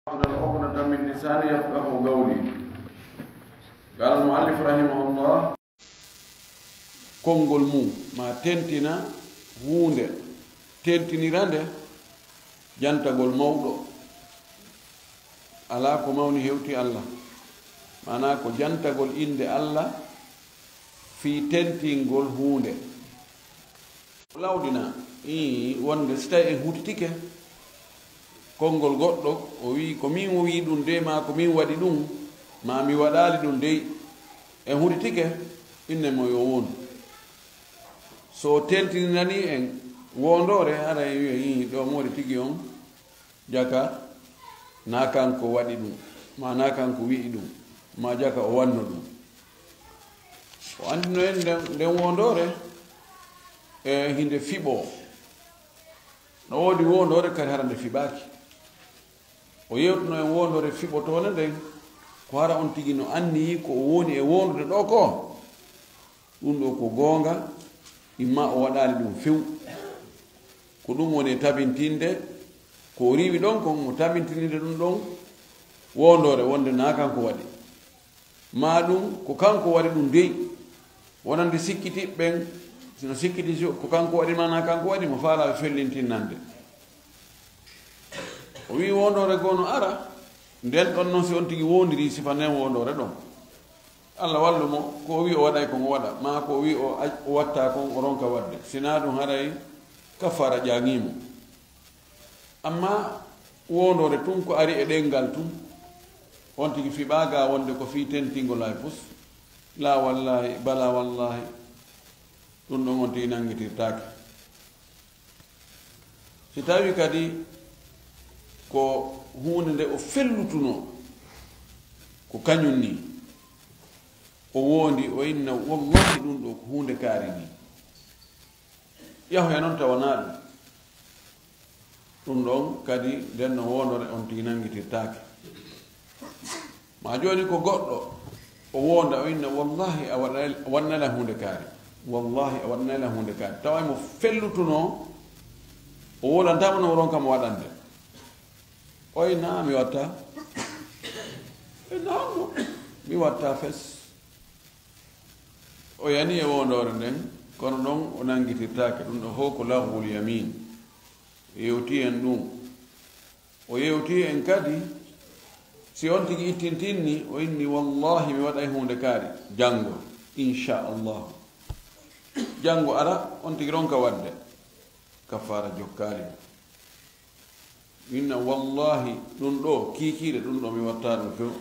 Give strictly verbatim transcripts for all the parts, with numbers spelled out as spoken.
واحلل عقدة من لساني يفقهوا قولي. قال المؤلف رحمه الله. Konngol mum, ma tentina huunde, tentinira nde jantagol mawɗo. Alaa ko mawni hewti Alla. Maanaa ko jantagol innde Alla fii tentingol huunde. Lawɗina, ii, wonde si tawii en hutitike konngol goɗɗo, o wi'i, "Ko min o wi'i ɗum dey, maa ko min waɗi ɗum, maa mi waɗaali ɗum dey." En hutitike, inne mo yo wondu. So o tentiniranii en woondoore, hara en wi'a, "Ii, ɗoo moori tigi on." Jaka, naa kanko waɗi ɗum, maa naa kanko wi'i ɗum, maa jaka o wanno ɗum. O anndino en nden, nden woondoore, e hinde fiɓoo. No woodi woondoore kadi hara nde fiɓaaki. O yewtuno en woondoore fiɓotoonde nden, ko hara on tigi no anniyii ko o woni e woondude ɗoo ko. Ɗum ɗoo ko goonga, imma o waɗaali ɗum few. Ko ɗum woni e tabintinde, ko o riiwi ɗon kon, mo tabintininde ɗum ɗon woondoore wonde naa kanko waɗi. Maa ɗum ko kanko waɗi ɗum dey, wonande sikkitiiɓe ɓen, si no sikkiti si ko kanko waɗi maa naa kanko waɗi, mo faalaa ɓe fellintinnande. O wi'i woondoore goo no ara, nden ɗon non si on tigi woondirii sifa nden woondoore ɗon. Alla wallu mo, ko o wi'i o waɗay kon o waɗa, maa ko o wi'i o ac-, o watta kon o ronka waɗde. Si naa ɗum haray kaffaara ƴaŋii mo. Amma woondoore tun ko ari e ɗemngal tun, on tigi fiɓaa ga wonde ko fii tentingol hay fus. Laa wallaahi, balaa wallaahi, ɗum ɗon on tigi nanngitirtaake. Si tawii kadi ko huunde nde o fellutunoo, ko kañum nii, o woondi, o inna, "Wallaahi, ɗum ɗoo ko huunde kaari nii." Yahoya non tawanaa ɗum. Ɗum ɗon kadi, nden no woondoore on tigi nanngitirtaake. Maa jooni ko goɗɗo, o woonda, o inna, "Wallaahi, a waɗanay, a waɗanay lan huunde kaari. Wallaahi, a waɗanay lan huunde kaari." Tawa mo fellutunoo, o woolantaama no o ronka mo waɗande. O inna, "Mi watta." O inna, "Honno?" "Mi watta fes." O yani e woondoore nden, kono non o nanngitirtaake. Ɗum ɗo fow ko laghwul yamin. Yewti en ɗum. O yewti en kadi, si on tigi ittintinni, o inni, "Wallaahi, mi waɗay huunde kaari." Janngo, inchallahu. Janngo ara, on tigi ronka waɗde. Kaffaara jokkaali mo. Inna, "Wallaahi, ɗum ɗoo, kiikiiɗe, ɗum ɗoo, mi watta ɗum few."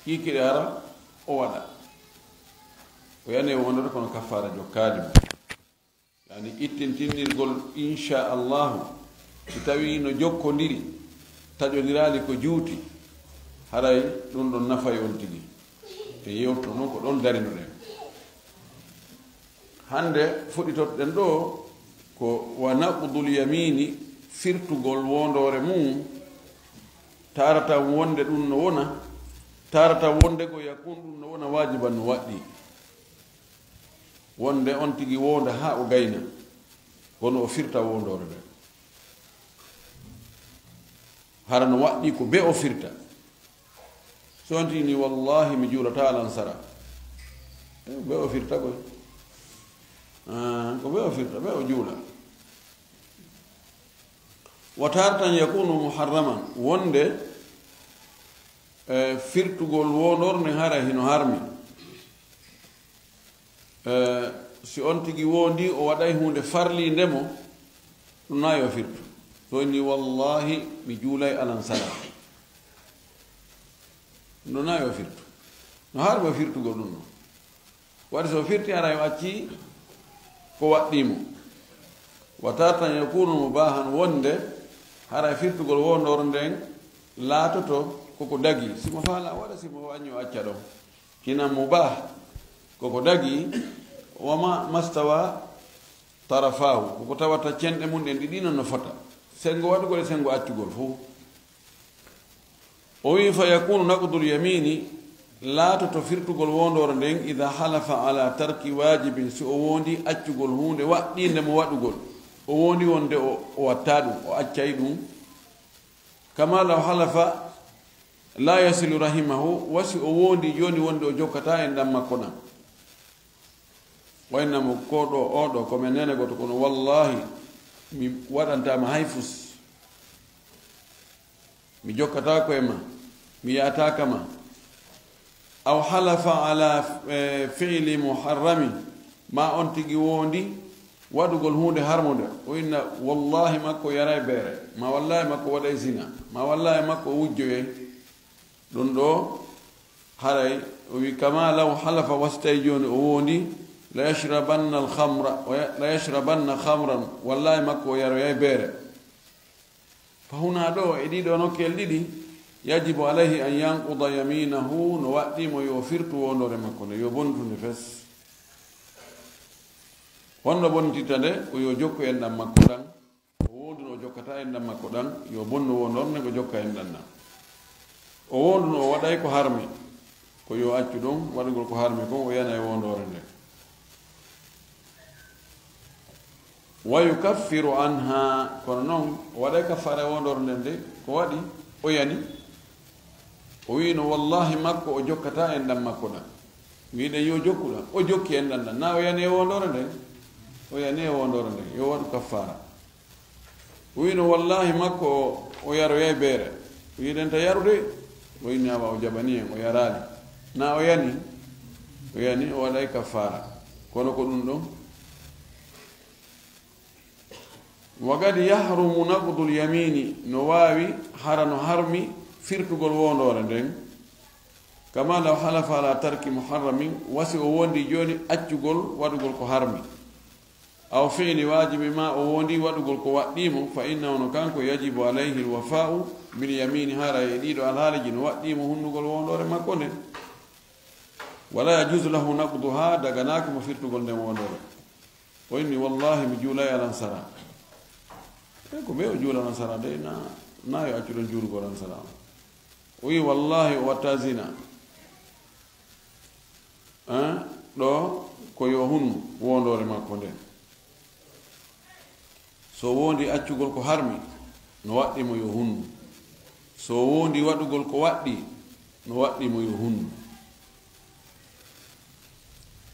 Kiikiiɗe ara, o waɗa. O yani e woondoore, kono kaffaara jokkaali mo. Yani ittintinirgol, insha Allahu, si tawii no jokkondiri, taƴondiraali ko juuti, haray ɗum ɗon nafay on tigi. E yewtude non ko ɗon darinoɗen. Hannde fuɗɗitotoɗen ɗoo ko wa naqdul yamini, firtugol woondoore mum, taarata wonde ɗum no wona, taarata wonde ko yakun ɗum no wona waajiban no waɗɗii. Wonde on tigi woonda haa o gayna, kono o firta woondoore nden. Hara no waɗɗii ko be o firta. So on tigi ni, "Wallahi, mi juulataa alansara." Eh, be o firta koy. Ah, ko be o firta, be o juula. Wa taratan yakunu muharraman, wonde, eh, firtugol woondoore nden hara hino harmi. Eh, si on tigi woondii o waɗay huunde farliinde mo, ɗum na yo firtu. So inni, "Wallahi, mi juulay alansara." Ɗum na yo firtu. No harmi o firtugol ɗum ɗon. Waɗi so firti haray o accii ko waɗɗii mo. Wa taratan yakunu mubahan, wonde haray firtugol woondoore nden laatoto koko dagii. Si mo faalaa waɗa, si mo wañi o acca ɗon. Kinan mubah, koko dagii, wa ma mastawa tarafahu, koko tawata cenɗe mum ɗen ɗiɗi non no fota. Senngo waɗugol e senngo accugol fow. O wi'i, "Fa yakunu naqdul yamini", laatoto firtugol woondoore nden, "idha halafa ala tarki wajibin", si o woondii accugol huunde waɗɗiinde mo waɗugol. O woondii wonde o, o wattaa ɗum, o accay ɗum. Kama law halafa la yasilu rahimahu, wa si o woondii jooni wonde o jokkataa enɗan makko ɗan. O inna mo, "Ko ɗoo, oo ɗoo, ko men neene gooto, kono wallaahi mi waɗantaa ma hay fus. Mi jokkataako e ma, mi yaataaka ma." Aw halafa ala, eh, fi'li muharrami, maa on tigi woondii waɗugol huunde harmunde, o inna, "Wallaahi makko o yaray beere, maa wallaahi makko o waɗay zina, maa wallaahi makko o wujjoyay." Ɗun ɗoo, haray o wi'i, "Kama law halafa, wa si tawii jooni o woondii, la yashrabanna al-khamra, wa ya-, la yashrabanna khamran, wallaahi makko o yaroyay beere." Fa hunaa ɗoo, e ɗii ɗoo nokkeeli ɗiɗi, yajibu alayhi an yanquda yaminahu, no waɗɗii mo yo firtu woondoore makko nden, yo bontu nde fes. Honno bonnititta nde? Ko yo jokku enɗan makko ɗan. O woondunoo o jokkataa enɗan makko ɗan, yo bonnu woondoore nden, o jokka enɗan ɗan. O woondunoo o waɗay ko harmi, ko yo accu ɗun, waɗugol ko harmi kon, o yana e woondoore nden. Wa yukaffiru anha, kono non o waɗay kaffaara e woondoore nden de, ko waɗi? O yani. O wi'ino, "Wallaahi makko o jokkataa enɗan makko ɗan." Wi'uɗen yo jokku ɗan, o jokki enɗan ɗan. Naa o yani e woondoore nden? O yani e woondoore nden, yo waɗu kaffaara. O wi'ino, "Wallaahi makko o, o yaroyay beere." Wi'uɗen ta yarude, o inni, "Awa o jaɓanii en, o yaraali." Naa o yani? O yani, o waɗay kaffaara. Kono ko ɗun ɗon. Wa qad yahrumu naqdul yamini, no waawi hara no harmi firtugol woondoore nden. Kama law halafa ala tarki muharramin, wa si o woondii jooni accugol waɗugol ko harmi. Aw fi'li waajibi, maa o woondii waɗugol ko waɗɗii mo, fa innahu, no kanko, yajibu alayhi alwafa'u bil yamini, haray e ɗii ɗoo alhaaliiji no waɗɗii mo hunnugol woondoore makko nden. Wala yajuzu lahu naqduha, daganaaki mo firtugol nden woondoore. O inni, "Wallaahi mi juulay alansara." E ko ɓe o juula alansara de, na, na yo accu ɗon juulugol alansara. O wi'i, "Wallaahi o watta zina." Eh, ɗoo ko yo hunnu woondoore makko nden. So woondii accugol ko harmi, no waɗɗii mo yo hunnu. So woondii waɗugol ko waɗɗii, no waɗɗii mo yo hunnu.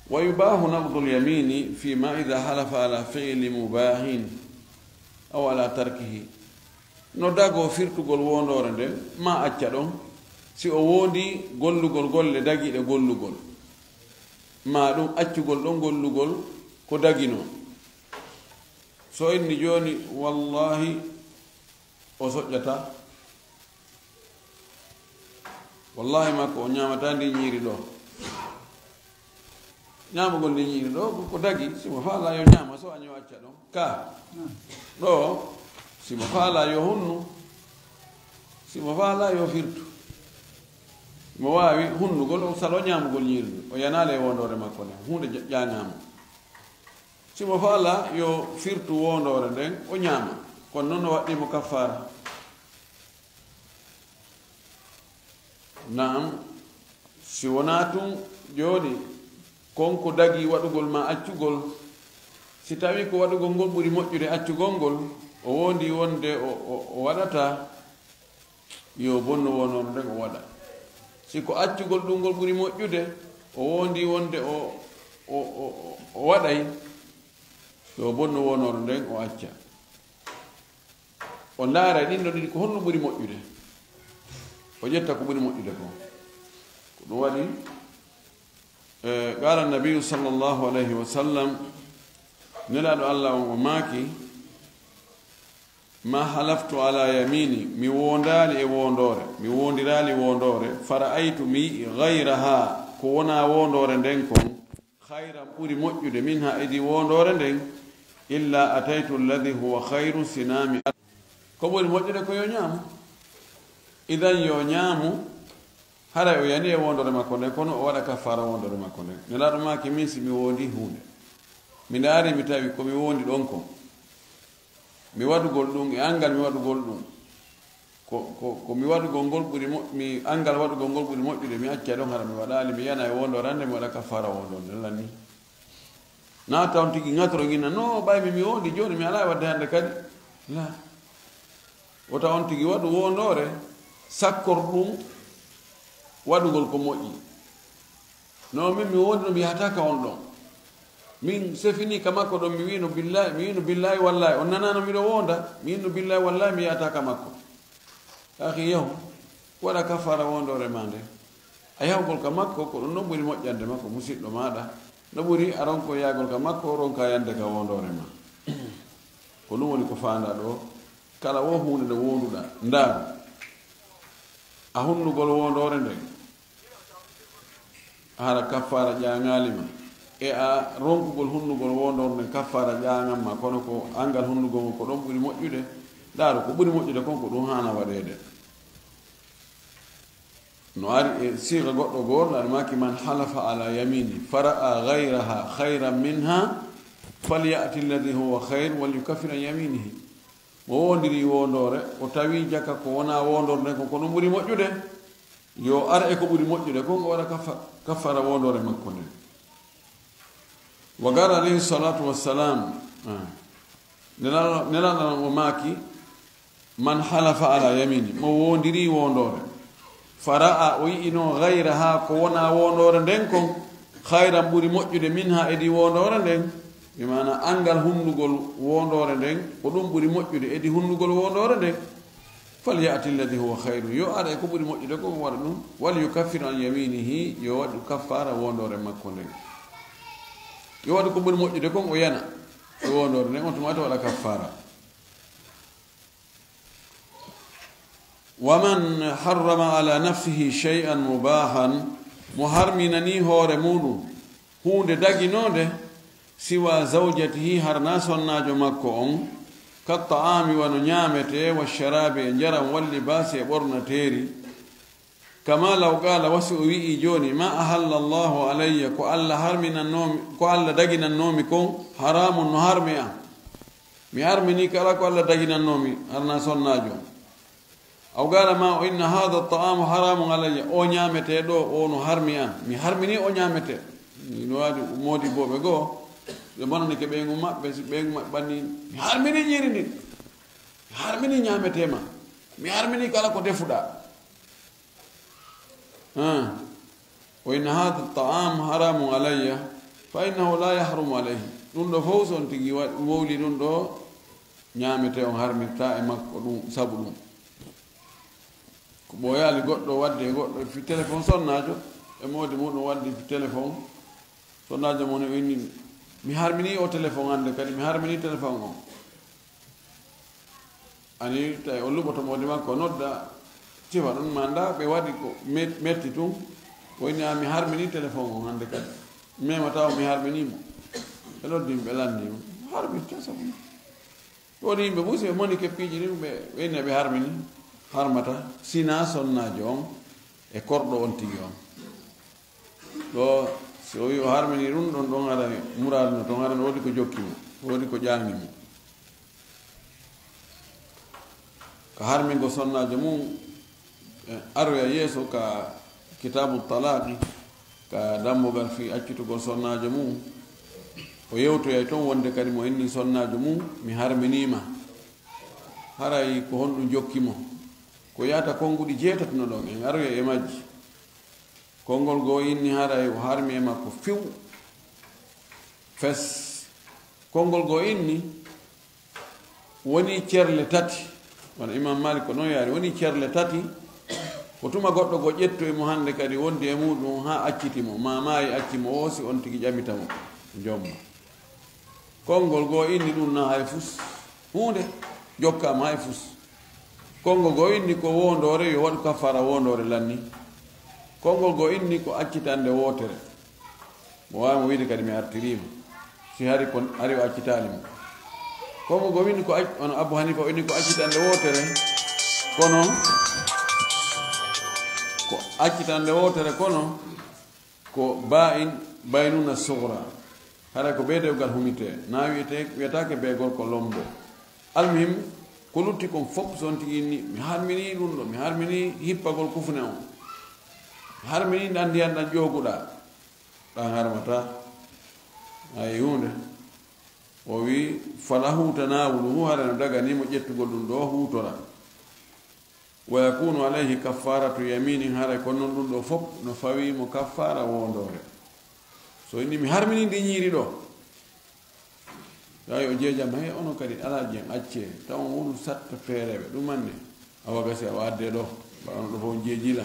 Wa yubaahu naqdul yamini fi ma idha halafa ala fi'li mubahin aw ala tarkihi. No dagoo firtugol woondoore nden, maa acca ɗon, si o woondii gollugol golle dagiiɗe gollugol, maa ɗun accugol ɗon gollugol ko daginoo. So inni jooni, "Wallaahi o soƴƴataa, wallaahi makko o ñaamataa ndin ñiiri ɗoo." Ñaamugol ndin ñiiri ɗoo ko, ko dagi, si mo faalaa yo ñaama, so añoo acca ɗon. Ka ɗoo, si mo faalaa yo hunnu, si mo faalaa yo firtu. Mo waawi hunnugol, o saloo ñaamugol ñiiri ndin, o yanaali e woondoore makko nden, huunde ja-, ƴaañaa mo. Si mo faalaa yo firtu woondoore nden, o ñaama. Kono non no waɗɗii mo kaffaara. Naam, si wonaa tun jooni, kon ko dagii waɗugol maa accugol, si tawii ko waɗugol ngol ɓuri moƴƴude accugol ngol, o woondii wonde o, o, o waɗataa, yo bonnu woondoore nden o waɗa. Si ko accugol ɗun ngol ɓuri moƴƴude, o woondii wonde o, o, o, o, o waɗay, yo bonnu woondoore nden o acca. O ndaara e ɗin ɗon ɗiɗi ko honno ɓuri moƴƴude. O ƴetta ko ɓuri moƴƴude kon. Ko ɗun waɗi, eh, qaala Nabiyyu sallallahu alayhi wa sallam, Nelaaɗo Allah on o maaki, "Ma halaftu ala yamini, mi woondaali e woondoore, mi woondiraali woondoore, fara'aytu, mi yi'i, ghayraha, ko wonaa woondoore nden kon, khayran, ɓuri moƴƴude, minha, e ndi woondoore nden, illa ataytu alladhi huwa khayru, sinaa mi at-" Ko ɓuri moƴƴude ko yo ñaamu. Idan yo ñaamu, haray o yani e woondoore makko nden, kono o waɗa kaffaara woondoore makko nden. Nelaaɗo maaki, min si mi woondii huunde, mi ndaari mi tawi ko mi woondi ɗon kon, mi waɗugol ɗun, e angal mi waɗugol ɗun, ko, ko, ko mi waɗugol ngol ɓuri mo-, mi angal waɗugol ngol ɓuri moƴƴude, mi acca ɗon, hara mi waɗaali, mi yana e woondoore nden, mi waɗa kaffaara woondoore nden, lan nii. Naa tawon tigi ŋatoro ŋina, "No, ɓay mi, mi wondi jooni, mi alaa e waɗde hannde kadi." Laa. Wota on tigi waɗu woondoore, sakkor ɗum waɗugol ko moƴƴi. No min mi wondi no mi yahataa ka on ɗon. Min sefini ka makko ɗon mi wiino billahi, mi wiino billahi wallahi. On nanaano miɗo woonda, mi wiino billahi wallahi mi yahataa ka makko. Akhi yahu, waɗa kafaara woondoore maa nden. A yahugol ka makko, ko ɗum non ɓuri moƴƴande ma, ko musiɗɗo maaɗa. No ɓuri a ronko yahgol ka makko, ronka yande ka woondoore maa. Ko ɗum woni ko faandaa ɗoo, kala wo huunde nde woonduɗaa, ndaaru. A hunnugol woondoore nden, hara kaffaara ƴaŋaali ma. E a ronkugol hunnugol woondoore nden, kaffaara ƴaŋan ma, kono ko angal hunnugol ngol ko ɗon ɓuri moƴƴude. Ndaaru, ko ɓuri moƴƴude kon ko ɗum haana waɗeede. No ari e siiga goɗɗo goo, no ari maaki, "Man halafa ala yamini, fara'a ghayraha khayran minha, falya'ti alladhi huwa khayr, wal yukaffir an yaminihi." Mo woondiri woondoore, o tawi jaka ko wonaa woondoore nden kon, ko ɗum ɓuri moƴƴude, yo ar e ko ɓuri moƴƴude kon, o waɗa kaffa-, kaffara woondoore makko nden. Wa qala alayhi salatu wassalam, ah, Nelal-, Nelaaɗo o maaki, "Man halafa ala yamini," mo woondiri woondoore, "fara'a," o yi'i non, "ghayraha," ko wonaa woondoore nden kon, "khayran," ɓuri moƴƴude, "minha," e di woondoore nden, bi maana angal hunnugol woondoore nden, ko ɗum ɓuri moƴƴude e di hunnugol woondoore nden, "falya'ti alladhi huwa khayrun," yo ar e ko ɓuri moƴƴude kon, o waɗa ɗum, "wal yukaffir an yaminihi," yo waɗu kaffaara woondoore makko nden. Yo waɗu ko ɓuri moƴƴude kon, o yana e woondoore nden, on tuma o waɗa kaffaara. "Wa man harrama ala nafsihi shay'an mubahan," mo harminani hoore muuɗum huunde daginoonde, "siwa zawjatihi," harnaa sonnaajo makko on, "ka ta'ami," wano ñaametee, "wa sharabi," e njaram, "wal libasi," e ɓornateeri, "kama law qala," wa si o wi'i jooni, "ma ahalla Allahu alayya," ko Alla harminannoomi, ko Alla daginannoomi kon, "haramun," no harmi an. Mi harminii kala ko Alla daginannoomi, harnaa sonnaajo. Aw qala, ma o, "Inna hadha ta'amu haramun alayya," o ñaametee ɗoo, o no harmi an. Mi harminii o ñaametee. No waɗi moodibbooɓe goo, ɓe bonani ke ɓeyngu maɓɓe, si ɓeyngu maɓɓe ɓanni, "Mi harminii ñiiri ndin. Mi harminii ñaametee ma. Mi harminii kala ko defuɗaa." Ah. "Wa inna hadha ta'am haramun alayya, fa innahu la yahrumu alayhi." Ɗum ɗoo fow, so on tigi wa-, wowli ɗum ɗoo, ñaametee on harmirtaa e makko ɗum, sabu ɗum. Ko ɓooyaali goɗɗo waɗde e goɗɗo fi téléphone sonnaajo, e moodi muɗum waɗde fi téléphone, sonnaajo mon o inni, "Mi harminii o téléphone hannde kadi, mi harminii téléphone on." Ani tawi o luɓoto moodi makko, nodda, sifa ɗum, ma nda ɓe waɗi ko met-, metti tun, o inni, "A, mi harminii téléphone on hannde kadi. Mema taw mi harminii mo." Ɓe noddi mo, ɓe lanndii mo. Harmi, tawi sabu. Ɗo woni yimɓe musi ɓe moni keppiiji ɗin, ɓe, ɓe inni ɓe harmini, harmata, sina sonnaajo on e korɗo on tigi on. Ɗo, si o wi o harmini ɗum ɗon, ɗon hara muraadu no, ton hara no woodi ko jokki mo, woodi ko ƴaami mo. Ka harmingo sonnaajo mum, e, aroya yeeso ka kitaabu talaaqi, ka dammugal fii accitugol sonnaajo mum, o yewtoyay ton wonde kadi mo inni sonnaajo mum, "Mi harminii ma." Haray ko honɗum jokki mo? Ko yaata konnguɗi jeetati no ɗon, en aroya e majji. Konngol goo inni haray o harmi e makko few. Fes. Konngol goo inni wonii cerle tati. Wano Imam Malik ko non yaari, wonii cerle tati. Ko tuma goɗɗo goo ƴettoyi mo hannde kadi wondi e muuɗum haa acciti mo, maa maayi acci mo, woo si on tigi ƴamita mo, jomma. Konngol goo inni ɗum na hay fus. Huunde jokkaama hay fus. Konngol goo inni ko woondoore, yo waɗu kafaara woondoore lanni. Konngol goo inni ko accitande wootere. Mo waawi mo wiide kadi mi artirii ma. Si hari kon, hari o accitaali mo. Konngol goo inni ko ac-, wano Abu Hanifa o inni ko accitande wootere, kono, ko accitande wootere, kono, ko baa'in, baynuna sugra. Haray ko bee dewgal humitee. Na wi'etee, wi'etaake bee gorko lombo. Almuhim, ko lutti kon fof, so on tigi inni, mi harminii ɗum ɗo, mi harminii hippagol kufune on. Mi harminii ɗan ndiyan ɗan ƴooguɗaa. Ɗan harmataa. Hay huunde. O wi'i, "Falahu tanawuluhu," hara no daganii mo ƴettugol ɗum ɗoo, huutora. Wa yakunu alayhi kaffaratu yaminin, haray ko non ɗum ɗo fof no fawii mo kaffaara woondoore. So inni mi harmini ndi ñiiri ɗo, tawi o jeejama, he onon kadi alaa jen accee, taw on wonu satta feereeɓe, ɗum anne, awa gasi awa addee ɗo, ba ono ɗo fof on jeejila,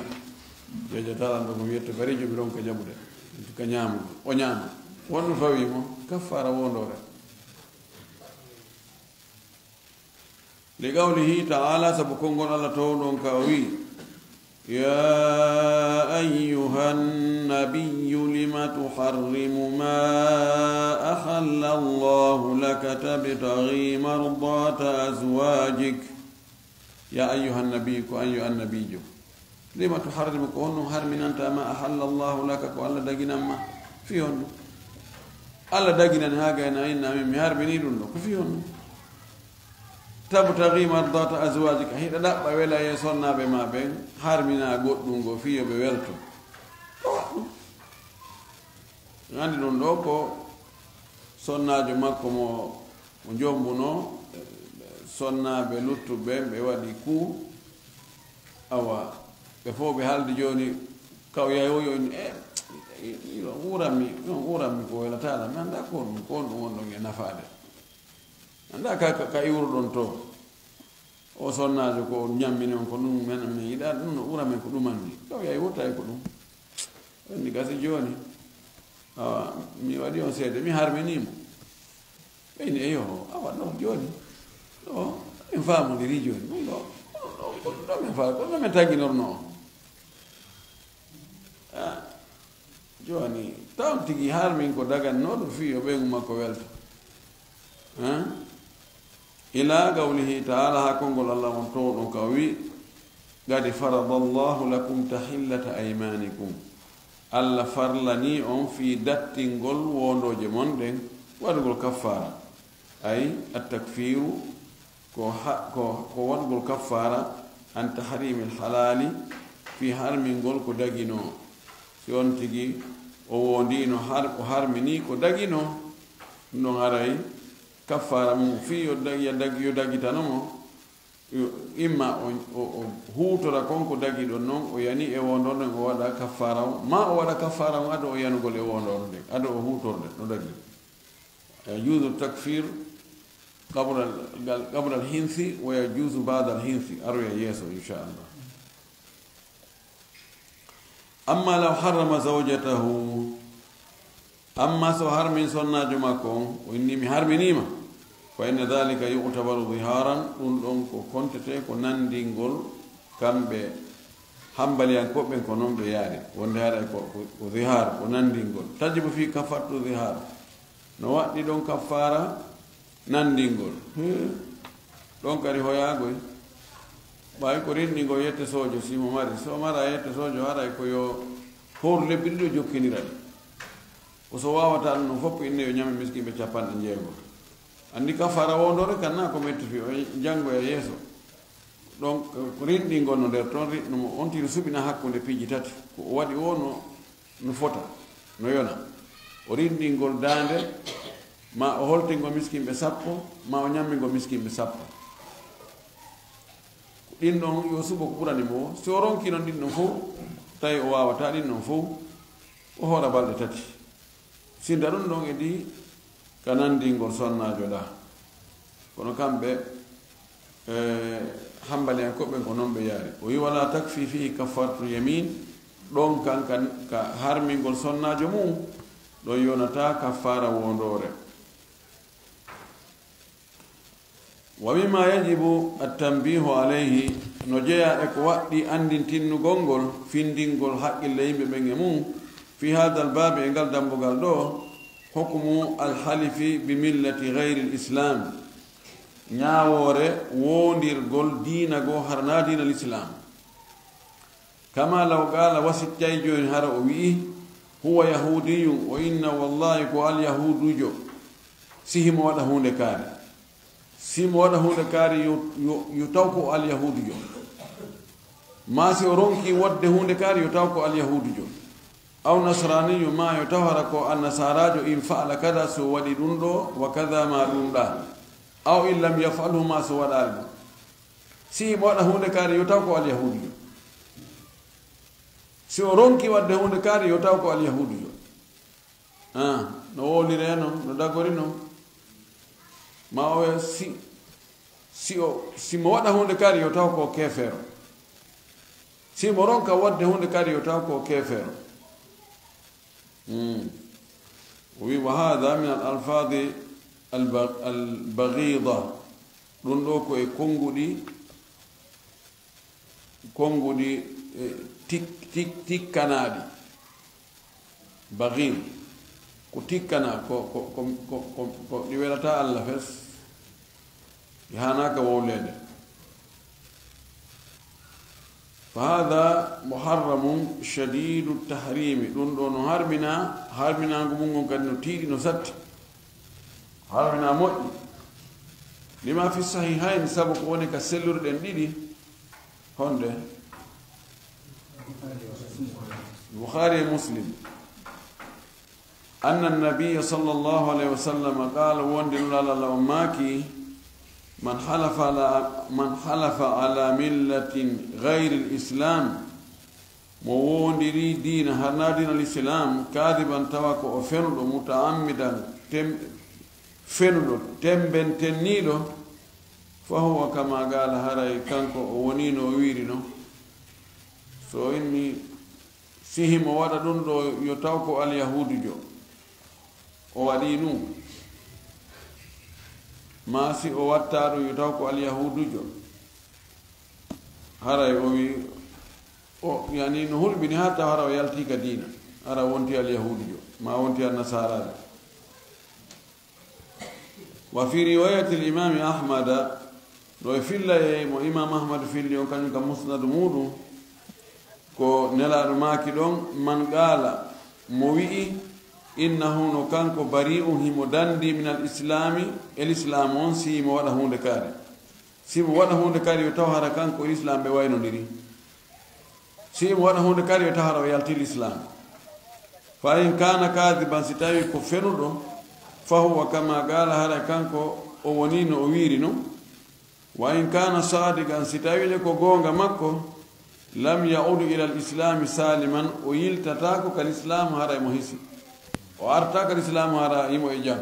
jeejata lan ɗo ko wiyette barijo mi ronka jaɓude, ka ñaamugo, o ñaama, won ɗum fawii mo, kaffaara woondoore. Li qawlihi ta'ala, sabu konngol Alla towɗon ka o wi'i, يا أيها النبي لم تحرم ما أحل الله لك تبتغي مرضات أزواجك. يا أيها النبي, ko an yo annabiijo. Lima tuharrimu, ko honɗum harminanta ma ahalla Allahu laka, ko Alla daginan ma? Fii honɗum? Alla daginani haa gayna inna min, mi harmini ɗum ɗo, ko fii honɗum? Tabtagi mardata azwajika, hiɗa ɗaɓɓa welayee sonnaaɓe ma ɓen, harmina goɗɗum goo fii yo ɓe welto. Ko waɗɗum? Anndi ɗum ɗo ko sonnaajo makko mo o jombuno, sonnaaɓe luttuɓe ɓe waɗi ku, awa, ɓe fof ɓe haldi jooni, kaw yayoyo en, e, e, e, on uranmi, on uranmi ko welataala, mi annda ko on, ko on ɗum wonɗon e nafaade. Annda ka, ka, ka iwruɗon to. O sonnaajo ko on ñammini on ko ɗum men, men yiɗa ɗum no ɓura men ko ɗum anni. Ɗo yahi wota e ko ɗum. Anni gasi jooni. Awa, mi waɗi on seede, mi harmini mo. Ɓe inni, "Eyo, awa ɗo jooni. Ɗo, en faamondiri jooni. Ɗum ɗo, ɗum ɗo, ɗum ɗo men faa-, ɗum ɗo men tanginorno on." Ah, jooni, taw tigi harmin ko dagannooɗo fii yo ɓeyngu makko welto. Ah? Ila qawlihi ta'ala, haa konngol Alla on towɗon ka o wi'i, "Qad faradallahu lakum tahillata aymanikum." Alla farlanii on fii dattingol woondooje mon ɗen, waɗugol kaffaara. Ay, at-takfiru, ko ha-, ko, ko waɗugol kaffaara, an tahrimil halali, fii harmingol ko daginoo. Si on tigi o woondiino har-, o harminii ko daginoo, ɗum ɗon haray kaffaara mum fii yo dag-, yo dag-, yo dagitano mo, yo, imma o, o, o huutora kon ko dagi ɗon non, o yani e woondoor nden, o waɗa kaffaara on, maa o waɗa kaffaara on ado o yanugol e woondoor nden, ado o huutorde no dagi. Yajuuzu takfir qabla al-, qabla al-hinsi wa yajuuzu ba'da al-hinsi, aroya yeeso, inchallah. Amma law harrama zawjatahu, amma so harmin sonnaajo makko on, o inni, "Mi harminiima," fa inna dhalika yu'tabaru dhihaaran, ɗum ɗon ko kontetee ko nanndingol, kamɓe hambaliyankooɓe ɓen ko non ɓe yaari, wonde haray ko, ko, ko dhihaar, ko nanndingol. Tajibu fii kaffaratu dhihaar, no waɗɗi ɗon kaffaara nanndingol. Hee, ɗon kadi hoyaagoy. Ɓay ko rinɗingol yette soojo, si mo mari. So mara yette soojo, haray ko yo hooru lebbi ɗiɗo jokkinira ɗi. Ko so waawata ɗum ɗon fof, inne yo ñame miskinɓe capanɗe jeego. Anndi kaffaara woondoore kan na ko metti fii, o janngoya yeeso. Ɗon ko rinɗingol no nder ton, rinɗumo on tigi suɓina hakkunde piiji tati. Ko o waɗi o no no fota, no yona. O rinɗingol daande, ma o holtingol miskinɓe sappo, ma o ñammingol miskinɓe sappo. Ɗin ɗon yo suɓo ko ɓurani mo. Si o ronki non ɗin ɗon fow, tawi o waawata ɗin ɗon fow, o hoora balɗe tati. Sinta ɗum ɗon e ɗi ka nanndingol sonnaajo ɗaa. Kono kamɓe, e, hambaliyankooɓe ɓen ko non ɓe yaari. O wi'i, "Wala takfi fihi kaffaratu yamin." Ɗon kan ka, ka harmingol sonnaajo mum, ɗon yonataa kaffaara woondoore. Wa mimma yajibu at-tanbihu alayhi, no jeyaa e ko waɗɗi anndintinnugol ngol, findingol haqqille yimɓe ɓen e mum, fi hadha al-baabi, e ngal dambugal ɗoo, hukmu al-halifi bi millati ghayri al-islam, ñaawoore woondirgol diina goo hara naa diina al-islam. Kama law qaala, wa si tawi jooni hara o wi'i, "Huwa yahuudiyun," o inna, "Wallaahi ko alyahuudujo," si himo waɗa huunde kaari. Si himo waɗa huunde kaari, yo, yo, yo taw ko alyahuudujo. Maa si o ronki waɗde huunde kaari, yo taw ko alyahuudujo. Aw nasraaniyun, maa yo taw hara ko annasaaraajo, in fa'ala kada, so waɗi ɗum ɗoo, wa kada, maa ɗum ɗaa. Aw in lam yaf'alhu, maa so waɗaali ɗum. Si himo waɗa huunde kaari, yo taw ko alyahuudijo. Si o ronki waɗde huunde kaari, yo taw ko alyahuudijo. Ah, no wowliree non, no dagori non. Ma o wi'a si, si o, si mo waɗa huunde kaari, yo taw ko keefeero. Si mo ronka waɗde huunde kaari, yo taw ko keefeero. Hmm. O wi'i, "Wa haadha min al alfaadi al ba-, al baghiida." Ɗun ɗoo ko e konnguɗi, konnguɗi, eh, tik-, tik-, tikkanaaɗi. Baghiid. Ko tikkana, ko, ko, ko, ko, ko, ko ɗi welataa Alla fes. Ɗi haanaaka wowleede. Fa haadha muharramun shadiidu tahriimi. Ɗun ɗoo no harminaa, harminaangu mun ngun kadi no tiiɗi, no satti. Harminaa moƴƴi. Lima fi sahihayn, sabu ko woni ka sellure ɗen ɗiɗi. Honde? Bukhari e Muslim. Anna nabiyya sallallahu alayhi wa sallam qaala, wonde Nulaaɗo Alla on maaki, "Man halafa ala, man halafa ala millatin ghayril Islam," mo woondiri diina harnaa diina Lislaam, kaadiban, tawa ko o fenuɗo, mutaammidan, tem-, fenuɗo, tembentenniiɗo, fa huwa kama qaala, haray kanko o wonii no o wiiri non. So o inni, si himo waɗa ɗun ɗoo, yo taw ko alyahuudujo o waɗii ɗun. Maa si o wattaa ɗun, yo taw ko alyahuudujo. Haray o wi-, o, yani, no hulɓini haa taw hara o yaltii ka diina. Hara o wonti alyahuudujo, maa o wonti annasaaraajo. Wa fi riwayati al-Imami Ahmada, ɗo e fillayee mo Imam Ahmad filli on, kañum ka Musnad muuɗum, ko Nelaaɗo maaki ɗon, "Man qaala," mo wi'i, "Innahu, no kanko, bari'un, himo dandi, min al-Islami, e Lislaam on, si mo waɗa huunde kaari." Si mo waɗa huunde kaari, yo taw hara kanko e Lislaam ɓe waynondiri. Si mo waɗa huunde kaari, yo taw hara o yaltii Lislaam. Fa in kaana kaadiban, si tawii ko fenuɗo, fa huwa kama qaala, haray kanko o wonii no o wiiri non. Wa in kaana saadiqan, si tawii le ko goonga makko, lam ya'ud ila al-islaami saaliman, o yiltataako ka Lislaamu haray mo hisi. O artaa ka Lislaamu hara himo e jam.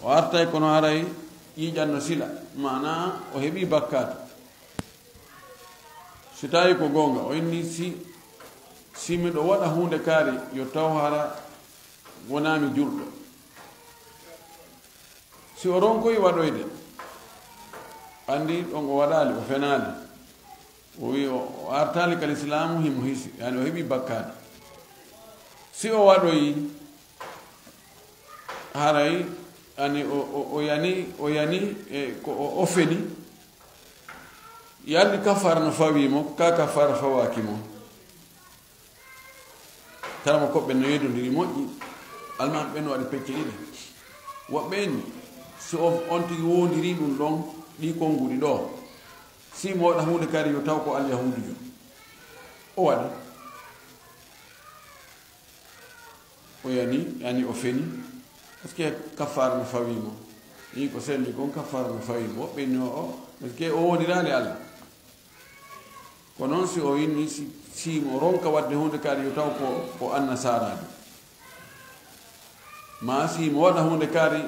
O artay kono haray ƴiiƴan no sila, maanaa o heɓii bakkaatu. Si tawii ko goonga, o inni, "Si, si miɗo waɗa huunde kaari, yo taw hara wonaa mi julɗo." Si o ronkoyi waɗoyde, anndi ɗon o waɗaali, o fenaali. O wi'i o, o artaali ka Lislaamu, himo hisi, yani o heɓii bakkaatu. Si o waɗoyi, haray ani o, o, o yani, o yani, e, ko o, o feni, yalli kafaara no fawii mo, ka kafaara fawaaki mo. Kala mo koɓɓe no yeddondiri moƴƴi, almaami ɓen no waɗi pecce ɗiɗi. Woɓɓe inni, si o, on tigi woondirii ɗun ɗon, ɗii konnguɗi ɗoo, si mo waɗa huunde kadi, yo taw ko alyahuudujo. O waɗi. O yani, yani o feni. Parce que kafaara no fawii mo. Nii ko selli kon, kafaara no fawii mo. Woɓɓe inni o, o, parce que o woondiraali Alla. Ko non si o inni, si, si mo ronka waɗde huunde kadi, yo taw ko, ko annasaaraajo. Maa si mo waɗa huunde kadi,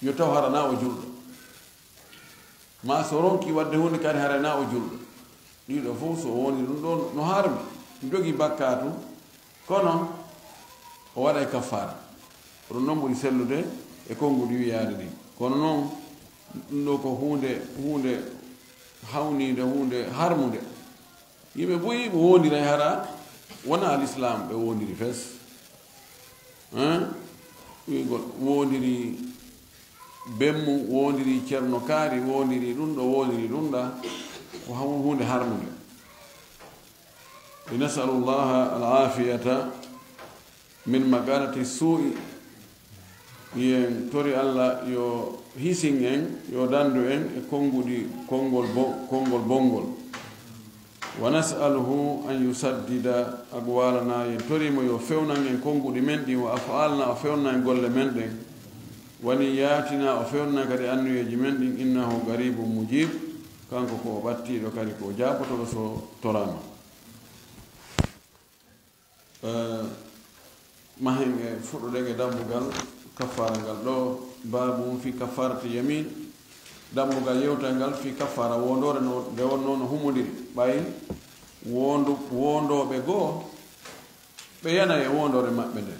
yo taw hara naa o julɗo. Maa so ronki waɗde huunde kadi, haray naa o julɗo. Ɗii ɗoo fof, so o woni ɗun ɗoo, no harmi, no jogii bakkaatu, kono o waɗay kaffaara. Ko ɗun non ɓuri sellude e konnguɗi wiyaade ɗin. Kono non, ɗun ɗoo ko huunde, huunde hawniinde, huunde harmunde. Yimɓe buy ɓe woondiray hara wonaa lislaam ɓe woondiri fes. Hein? Wi'ugol woondiri bemmu, woondiri Ceerno Kaari, woondiri ɗun ɗoo, woondiri ɗun ɗaa, ko haw-, huunde harmunde. Nasalullaha al-aafiyata min maqalati suu'i. Yen tori Alla yo hisin en, yo dandu en e konnguɗi konngol bo-, konngol bonngol. Wa nas'aluhu an yusaddida, agu waalana, yen tori mo yo fewnan en konnguɗi men ɗin, wa af'alna, o fewnan en golle men ɗen, wa niyyatina, o fewnan kadi anniyeeji men ɗin, innahu qaribun mujib, Kanko ko o ɓattiiɗo, kadi ko o jaabotooɗo so toraama. Eh, mahen e fuɗɗuɗen e dambugal kaffaara ngal ɗoo, baabun fi kaffaarati yamin, dambugal yewtal ngal fi kaffaara woondoore no, nde wonnoo no humondiri. Ɓay woondu-, woondooɓe goo, ɓe yana e woondoore maɓɓe nden.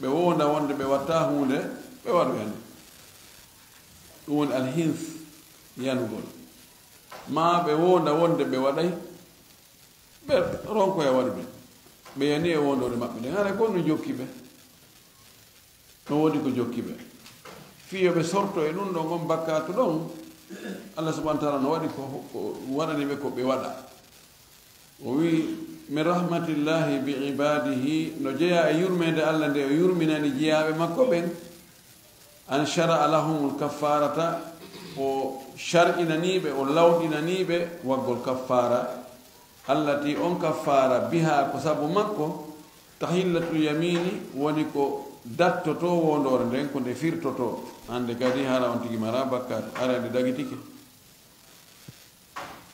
Ɓe woonda wonde ɓe watta huunde, ɓe waɗu yani. Ɗum woni alhins, yanugol. Maa ɓe woonda wonde ɓe waɗay, ɓe ronkoya waɗude. Ɓe yani e woondoore maɓɓe nden. Haray ko no jokki ɓe. No woodi ko jokki ɓe. Fii yo ɓe sorto e ɗum ɗon, on bakkaatu ɗon, Allah subhanahu wa ta'ala no waɗi ko, ko waɗani ɓe ko ɓe waɗa. O wi'i, "Min rahmatillahi bi ibadihi", no jeyaa e yurmeende Allah nde o yurminani jiyaaɓe makko ɓen, "an shara'a lahumul kaffarata", o shar'inanii ɓe, o lawɗinanii ɓe waggol kaffaara, allati, on kaffaara, biha, ko sabu makko, tahillatul yamini, woni ko dattotoo woondoore nden, ko nde firtotoo. Hande kadi hara on tigi mara bakkaatu, hara nde dagitike.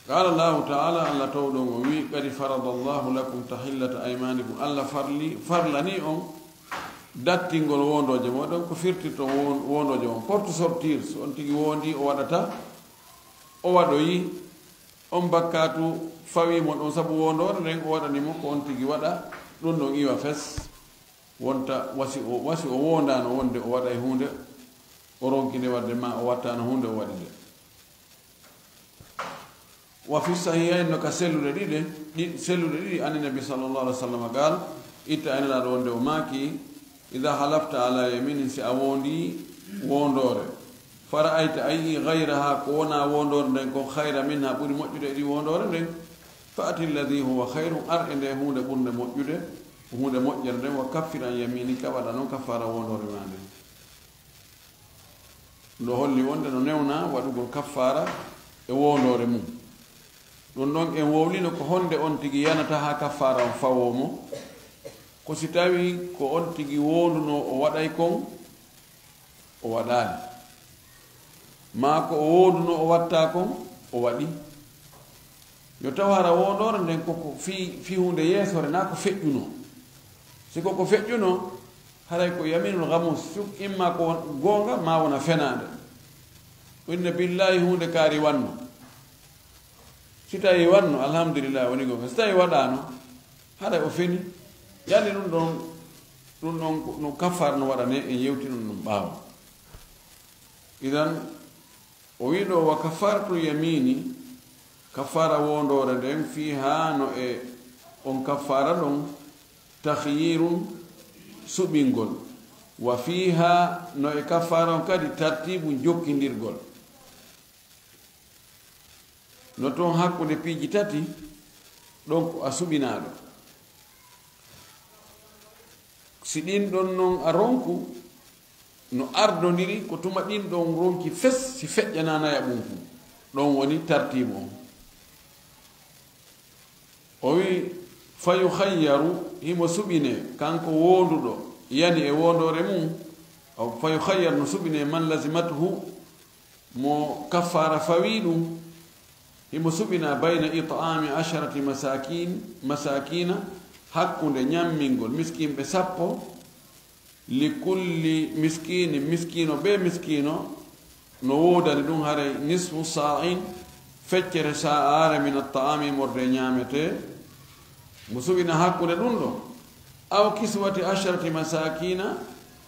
Qaala Allahu ta'ala, Allah towɗo on o wi'i, "Qad faradallahu lakum tahillata aymanikum." Allah farli, farlani on dattingol woondooje mooɗon, ko firtirto woon-, woondooje on, porte sortir, so on tigi woondi o waɗata, o waɗoyi, on bakkaatu fawii mo ɗon sabu woondoore nden o waɗani mo, ko on tigi waɗa ɗum ɗon iwa fes, wonta wasi o, wasi o woondaano wonde o waɗay huunde, o ronki nde waɗde, maa o wattaano huunde o waɗi nde. Wa fi sahihayn, no ka selluɗe ɗiɗe, ɗi, selluɗe ɗiɗi, ani nabi sallallahu alaihi wasallam qaal, itta e Nelaaɗo wonde o maaki, "Idha halafta ala yaminin", si a woondii woondoore, "fara'ayta", a yi'ii, "ghayraha", ko wonaa woondoore nden kon, "khayra minha", ɓuri moƴƴude e ɗi woondoore nden, "fa'ti alladhi huwa khayrun", ar e nde huunde ɓurnde moƴƴude, huunde moƴƴere nden, "wa kaffir an yaminika", waɗa non kaffaara woondoore maa nden. No holli wonde no newnaa waɗugol kaffaara e woondoore mum. Ɗum ɗon en wowlino ko honde on tigi yanata haa kaffaara on fawoo mo. Ko si tawii ko on tigi woondunoo o waɗay kon, o waɗaali. Maa ko o woondunoo o waɗtaa kon, o waɗi. Yo taw hara woondoore nden ko ko fii, fii huunde yeesore, naa ko feƴƴunoo. Si ko ko feƴƴunoo, haray ko yaminul ghamus, suk imma ko won-, goonga, maa wona fenaande. O inna billaahi huunde kaari wanno. Si tawii wanno, alhamdulillahi, woni goonga. Si tawii waɗaano, haray o feni. Yalli ɗum ɗon, ɗum ɗon ko, no kaffaara no waɗanee, en yewti ɗum ɗum ɓaawo. Idan, o wi'i ɗo, "Wa kafaratu yamini", kaffaara woondoore nden, "fiiha", no e on kaffaara ɗon, "takhyirun", suɓingol, "wa fiiha", no e kaffaara on kadi, "tartibun", jokkindirgol. No ton hakkunde piiji tati, ɗon ko a suɓinaaɗo. Si ɗin ɗon non a ronku, no ardondiri ko tuma ɗin ɗon ronki fes, si feƴƴanaanaya ɓun kun. Ɗon woni tartiibu on. O wi'i, "Fa yukhayyaru", himo suɓinee, kanko woonduɗo, yani e woondoore mum, o, "fa yukhayyaru", no suɓinee, "man lazimathu", mo kaffaara fawii ɗum, himo suɓinaa, "bayna it'aami asharati masakin-, masakina", hakkunde ñammingol miskinɓe sappo, "li kulli miskini", miskiino bee miskiino no woodani ɗum haray "nisfu sa'in", feccere sa'aare, "min at-ta'ami", morde ñaametee, mo suɓina hakkunde ɗum ɗo, "aw kiswati asharati masakina",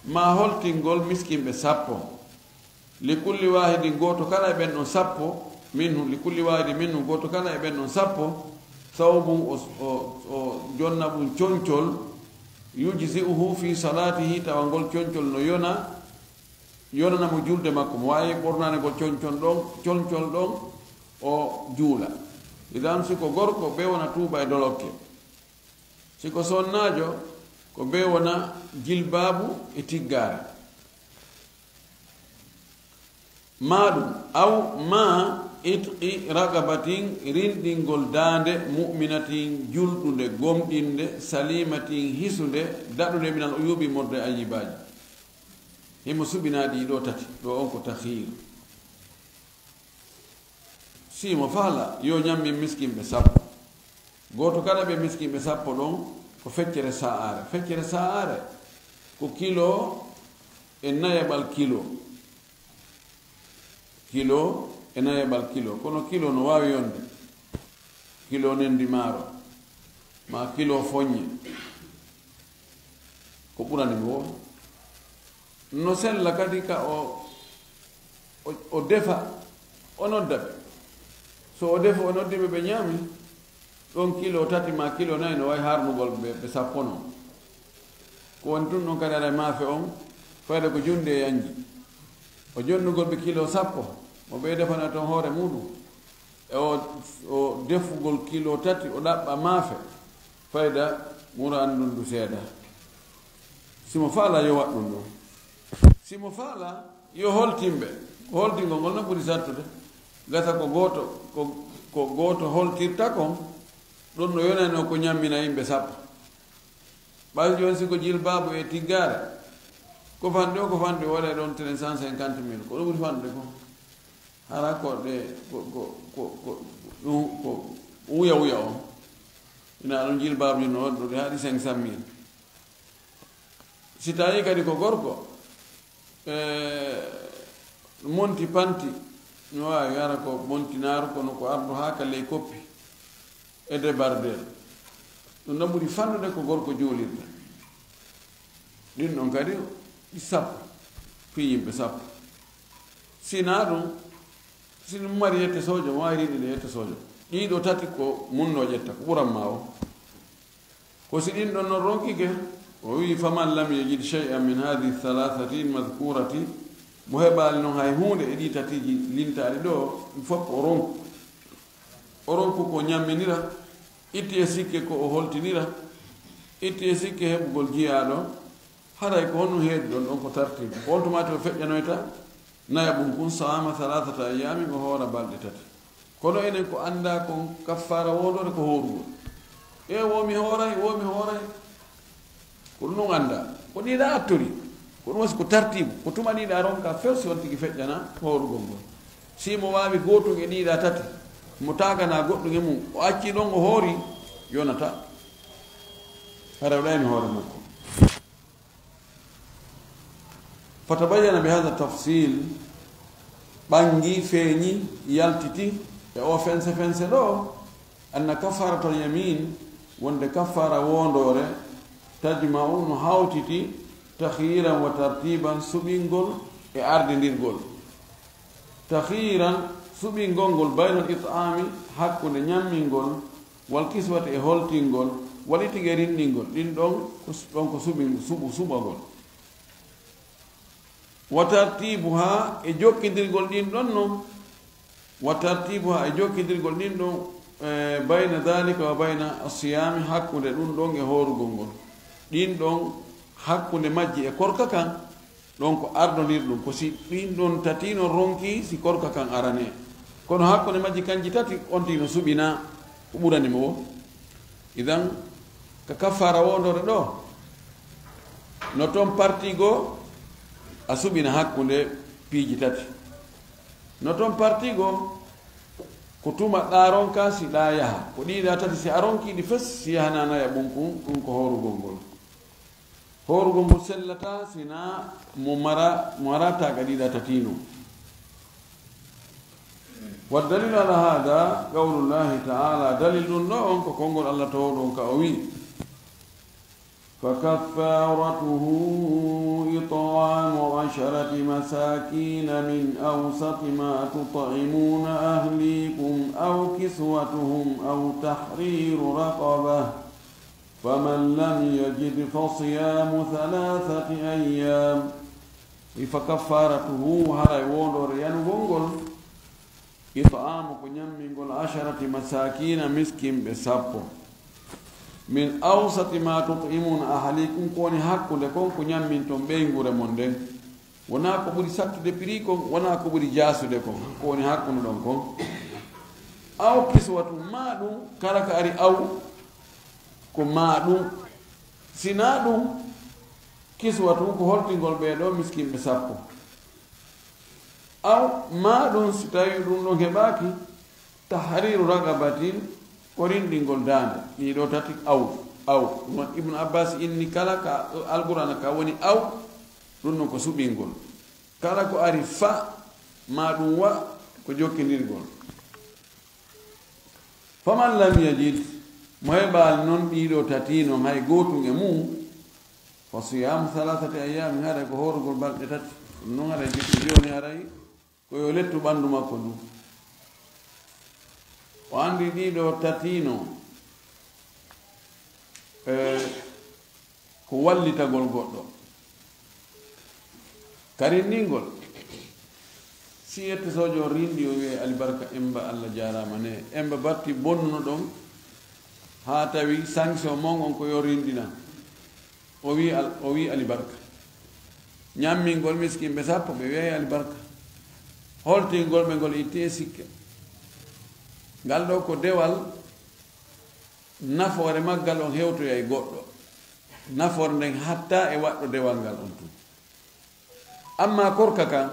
maa holtingol miskinɓe sappo. "Li kulli wahidin", gooto kala e ɓen ɗon sappo, "minhum", li kulli wahidin "minhum", gooto kala e ɓen ɗon sappo, "thawbun", o, o, o jonna ɗum concol, "yujzi'uhu fi salatihi", tawa ngol concol no yona, yonana mo julde makko, mo waawi ɓornaade ngol concol ɗon, concol ɗon, o juula. Idan, si ko gorko, bee wona tuuba e dolokke. Si ko sonnaajo, ko bee wona jilbaabu e tiggaare. Maa ɗum, aw maa itqi raqabatin, rinɗingol daande, mu'minatin, julɗunde, gomɗinde, salimatin, hisunde, daɗunde, minal uyubi, morde ayyibaaji. Himo suɓinaa ɗii ɗoo tati, ɗoo on ko takhiir. Si mo faalaa, yo ɲammin miskinɓe sappo. Gooto kala ɓe miskinɓe sappo ɗon, ko feccere sa'aare. Feccere sa'aare ko kilo e nayaɓal kilo. Kilo e nayaɓal kilo. Kono kilo no waawi yonde. Kilo nendi maaro, maa kilo foɲɲe. Ko ɓurani mo woo. No sella kadi ka o, o, o defa, o nodda ɓe. So o defa, o noddi ɓe, ɓe ɲaami, ɗon kilo tati maa kilo nayi no wa'i harnugol ɓe, ɓe sappo non. Ko woni tun ɗon kadi aray maafe on, fayda ko junnde e yanji. O jonnugol ɓe kilo sappo, mo ɓe defana ton hoore muɗum. E o, o defugol kilo tati, o ɗaɓɓa maafe, fayda ŋura an ndun du seeda. Si mo faalaa, yo waɗ ɗun ɗon. Si mo faalaa, yo holtin ɓe. Holtingol ngol no ɓuri sattude. Gasa ko gooto, ko, ko gooto holtirta kon, ɗun no yonayno ko ɲammina yimɓe sappo. Ɓay jooni si ko jilbaabu e tiggaare, ko fanɗi o, ko fanɗi o waɗay ɗon tren cent cinquante mille, ko ɗun ɓuri fanɗude kon. Hara ko ɗe, ko, ko, ko, ko, ɗun, ko wuya wuya on. Ina ɗon jilbaabuji no waɗi ɗun, ɗi haɗi cinq cent mille. Si tawii kadi ko gorko, e, monti panti, no waawi hara ko monti naaru, kono ko ardu haa ka ley koppi e debardel. Ɗun no ɓuri fanɗude ko gorko juulirta. Ɗin ɗon kadi ɗi sappo, fii yimɓe sappo. Si naa ɗun, si ɗun mari yette soojo, mo waawi rinɗinde yette soojo. Ɗii ɗoo tati ko mun no ƴetta, ko ɓuran maa o. Ko si ɗin ɗon non ronkike, o wi'i, "Faman lam yajid shay'an min hadhihi thalathati madhkurati," mo heɓaali non hay huunde e ɗii tatiiji lintaaɗi ɗoo, fof o ronku. O ronku ko ɲamminira, itti e sikke ko o holtinira, itti e sikke heɓugol jiyaaɗo, haray ko honɗun heedi ɗon, ɗon ko tartiibu. Ko on tuma to feƴƴanoyta nayaɓun kun, saama thalathata ayyaamin, o hoora balɗe tati. Kono enen ko anndaa kon kaffaara woondoore ko hoorugol. E wo mi hooray, wo mi hooray. Ko ɗun on anndaa. Ko ɗii ɗaa attori. Ko ɗun wasi ko tartiibu. Ko tuma ɗii ɗaa ronka few si on tigi feƴƴana hoorugol ngol. Si mo waawi gootun e ɗii ɗaa tati, mo taagana goɗɗun e mun, o acci ɗon o hoori, yonata. Hara o ɗayni hoore makko. Fatabayyana bi hadha tafsil, ɓangi, feeɲi, yaltiti e o fense fense ɗoo, anna kaffaratal yamin, wonde kaffaara woondoore, tajma'u, no hawtiti, takhiran wa tartiban, suɓingol e ardindirgol. Takhiran, suɓingol ngol, baynal it'ami, hakkunde ɲammingol, wal kiswati, e holtingol, wal itigi, e rinɗingol, ɗin ɗon ko su-, ɗon ko suɓi-, suɓu-, suɓagol. Wa tartibuha, e jokkindirgol ɗin ɗon non. Wa tartibuha, e jokkindirgol ɗin ɗon, e, bayna dhalika wa bayna as-siyami, hakkunde ɗun ɗon e hoorugol ngol. Ɗin ɗon hakkunde majji e korka kan, ɗon ko ardondirɗun. Ko si ɗin ɗon tati non ronki, si korka kan aranee. Kono hakkunde majji kanji tati, on tigi no suɓinaa ko ɓurani mo woo. Idan, ka kaffaara woondoore ɗoo, no ton parti goo, a suɓina hakkunde piiji tati. No ton parti goo, ko tuma ɗaa ronka, si ɗaa yaha. Ko ɗii ɗaa tati, si a ronkii ɗi fes, si yahanaa nayaɓun kun, ɗun ko hoorugol ngol. Hoorugol ngol sellataa, si naa mo mara-, mo marataa ka ɗii ɗaa tati non. Wa dalilu ala hada, qawlullahi ta'ala, dalil ɗun ɗoo on ko konngol Allah toowɗo on ka o wi'i, فكفارته إطعام عشرة مساكين من أوسط ما تطعمون أهليكم أو كسوتهم أو تحرير رقبة، فمن لم يجد فصيام ثلاثة أيام. فكفارته، haray woondoore yanugol ngol, it'aamu, ko ɲammingol, asharati masaakina, miskinɓe sappo. Min awsati ma tut'imuna ahlikum, ko woni hakkunde kon ko ɲamminton ɓeynguure mon nden. Wonaa ko ɓuri sattude prix kon, wonaa ko ɓuri jaasude kon, ko woni hakkunde ɗon kon. Aw kiswatu, maa ɗun, kala ka ari aw, ko maa ɗun. Si naa ɗun, kiswatu, ko holtingol ɓee ɗoo miskinɓe sappo. Aw, maa ɗun, si tawii ɗun ɗon heɓaaki, Tahriiru raqabatin, ko rinɗingol daande. Ɗii ɗoo tati, aw, aw. Ɗun Ibnu Abbaas inni kala ka Alqur'aana ka woni aw, ɗun non ko suɓingol. Kala ko ari fa, maa ɗun wa, ko jokkindirgol. Faman lam yajid, mo heɓaali non ɗii ɗoo tati non hay gootun e mun, fa siyaamu salaasati ayyaamin, haray ko hoorugol balɗe tati. Ɗun non haray jikku jooni haray ko yo lettu ɓanndu makko ndun. O anndi ɗii ɗoo tati non, e, ko wallitagol goɗɗo. Ka rinɗingol, si yette soojo on rinɗi, o wi'ay, "Alibarka, Emba, Allah jaaraama ne." Emba batti bonnuno ɗon, haa tawi sanction mon on ko yo rinɗina. O wi'i al-, o wi'i alibarka. Ɲammingol miskinɓe sappo, ɓe wi'ay alibarka. Holtingol ɓe ngol itti e sikke. Ngal ɗoo ko dewal, nafoore maggal on hewtoyay goɗɗo. Nafoore nden hattaa e waɗɗo dewal ngal on tun. Ammaa korka kan,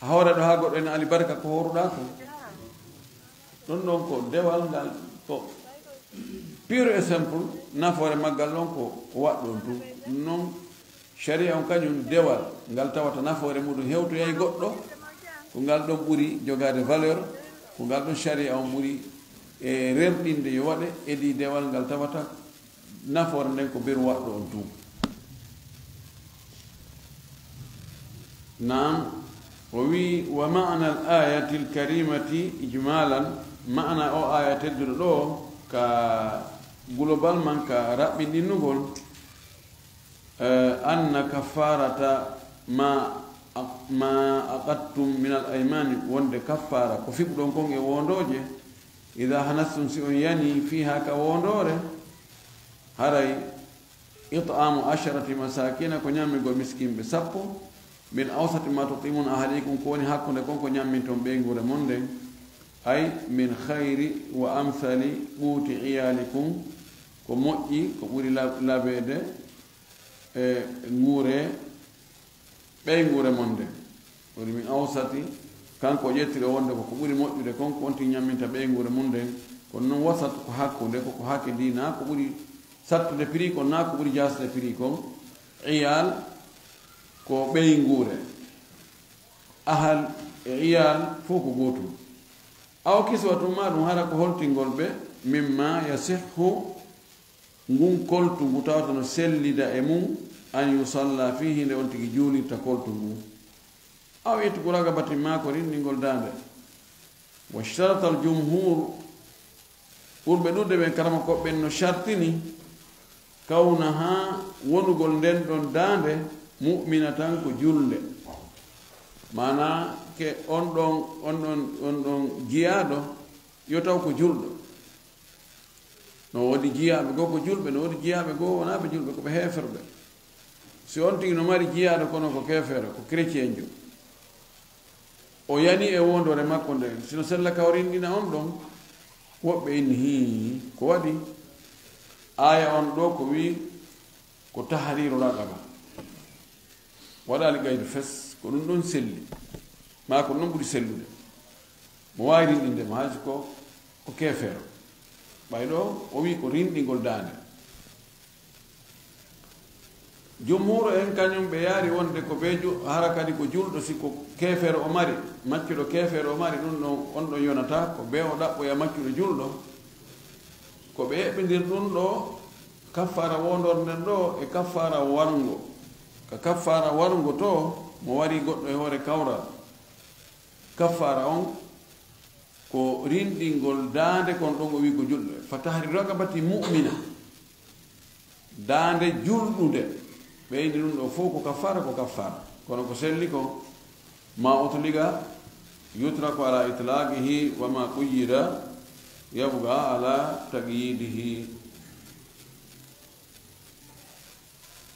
a hoora ɗoo haa goɗɗo ena alibarka ko hooruɗaa kon. Ɗun ɗon ko dewal ngal, ko pur et simple, nafoore maggal ɗon ko waɗɗo on tun. Ɗun non, sharia on kaɲun dewal, ngal tawata nafoore muɗum hewtoyay goɗɗo, ko ngal ɗon ɓuri jogaade valeur, ko ngal ɗon sharia on ɓuri, e, rerɗinde yo waɗe, edii dewal ngal tawata nafoore nden ko beru waɗɗo on tun. Naam, o wi'i, "Wa ma'na al-ayati al-karimati ijmalan," ma'ana o aya tedduɗo ɗoo ka globalement, ka raɓɓinɗinnugol, eh, "anna kaffarata ma, ma aqadtum min al-aymani," wonde kaffara ko fiɓuɗon kon e wondooje, "idha hanastum," si on yani, "fiha," ka wondoore, haray, "it'amu asharati masakina," ko ɲammingol miskinɓe sappo, "min awsati ma tut'imuna ahlikum," ko woni hakkunde kon ko ɲamminton ɓeynguure mon nden, ay, "min khayri wa amthali quti iyalikum," ko moƴƴi, ko ɓuri la-, labeede e nguure ɓeynguure mon nden. Woni min awsati, kanko o ƴettiri o wonde ko ko ɓuri moƴƴude kon, ko on tigi ɲamminta ɓeynguure mun nden. Kono non wasat ko hakkunde, ko ko hakkidi, naa ko ɓuri sattude prix kon, naa ko ɓuri jaasude prix kon. Iyal ko ɓeynguure. Ahal e iyal fow ko gootum. Aw kiswatun, maa ɗun hara ko holtingol ɓe, mimma yasihhu, ngun koltu ngu tawata no sellida e mun, an yusalla fihi, nde on tigi juulirta koltu ngun. Aw itqu raqabatin, maa ko rinɗingol daande. Washtarata al-jumhur, ɓurɓe ɗuuɗude ɓen karamokooɓe ɓen no shartini, kawnaha, wonugol nden ɗon daande, mu'minatan, ko julnde. Maanaa, ke on ɗon, on ɗon, on ɗon jiyaaɗo, yo taw ko julɗo. No woodi jiyaaɓe goo ko julɓe, no woodi jiyaaɓe goo wonaaɓe julɓe, ko ɓe heeferɓe. Si on tigi no mari jiyaaɗo kono ko keefeero, ko kerecienjo, o yani e wondoore makko nden, si no sella ka o rinɗina on ɗon, woɓɓe inni, hii, ko waɗi? Aaya on ɗoo ko wi'i, ko tahriiru raqaba. Waɗaali qaydu fes, ko ɗun ɗon selli. Maa ko ɗun ɗon ɓuri sellude. Mo waawi rinɗinde mo, hay si ko, ko keefeero. Ɓay ɗoo, o wi'i ko rinɗingol daande. Jumhuuru en, kaɲun ɓe yaari wonde ko bee ju-, hara kadi ko julɗo, si ko keefeero o mari, maccuɗo keefeero o mari, ɗun ɗon, on ɗon yonataa, ko bee o ɗaɓɓoya maccuɗo julɗo. Ko ɓe eɓɓindir ɗun ɗoo, kaffaara wondoore nden ɗoo e kaffaara warngo. Ka kaffaara warngo to, mo wari goɗɗo e hoore kawral. Kaffaara on ko rinɗingol daande kon ɗon o wi'i ko julɗo. Fa tahriiru raqabati mu'mina. Daande julɗunde. Ɓeydi ɗun ɗoo fow ko kaffaara, ko kaffaara. Kono ko selli kon, ma utliqa yutraku ala itlaqihi wa ma quyyida yabqa ala taqyidihi.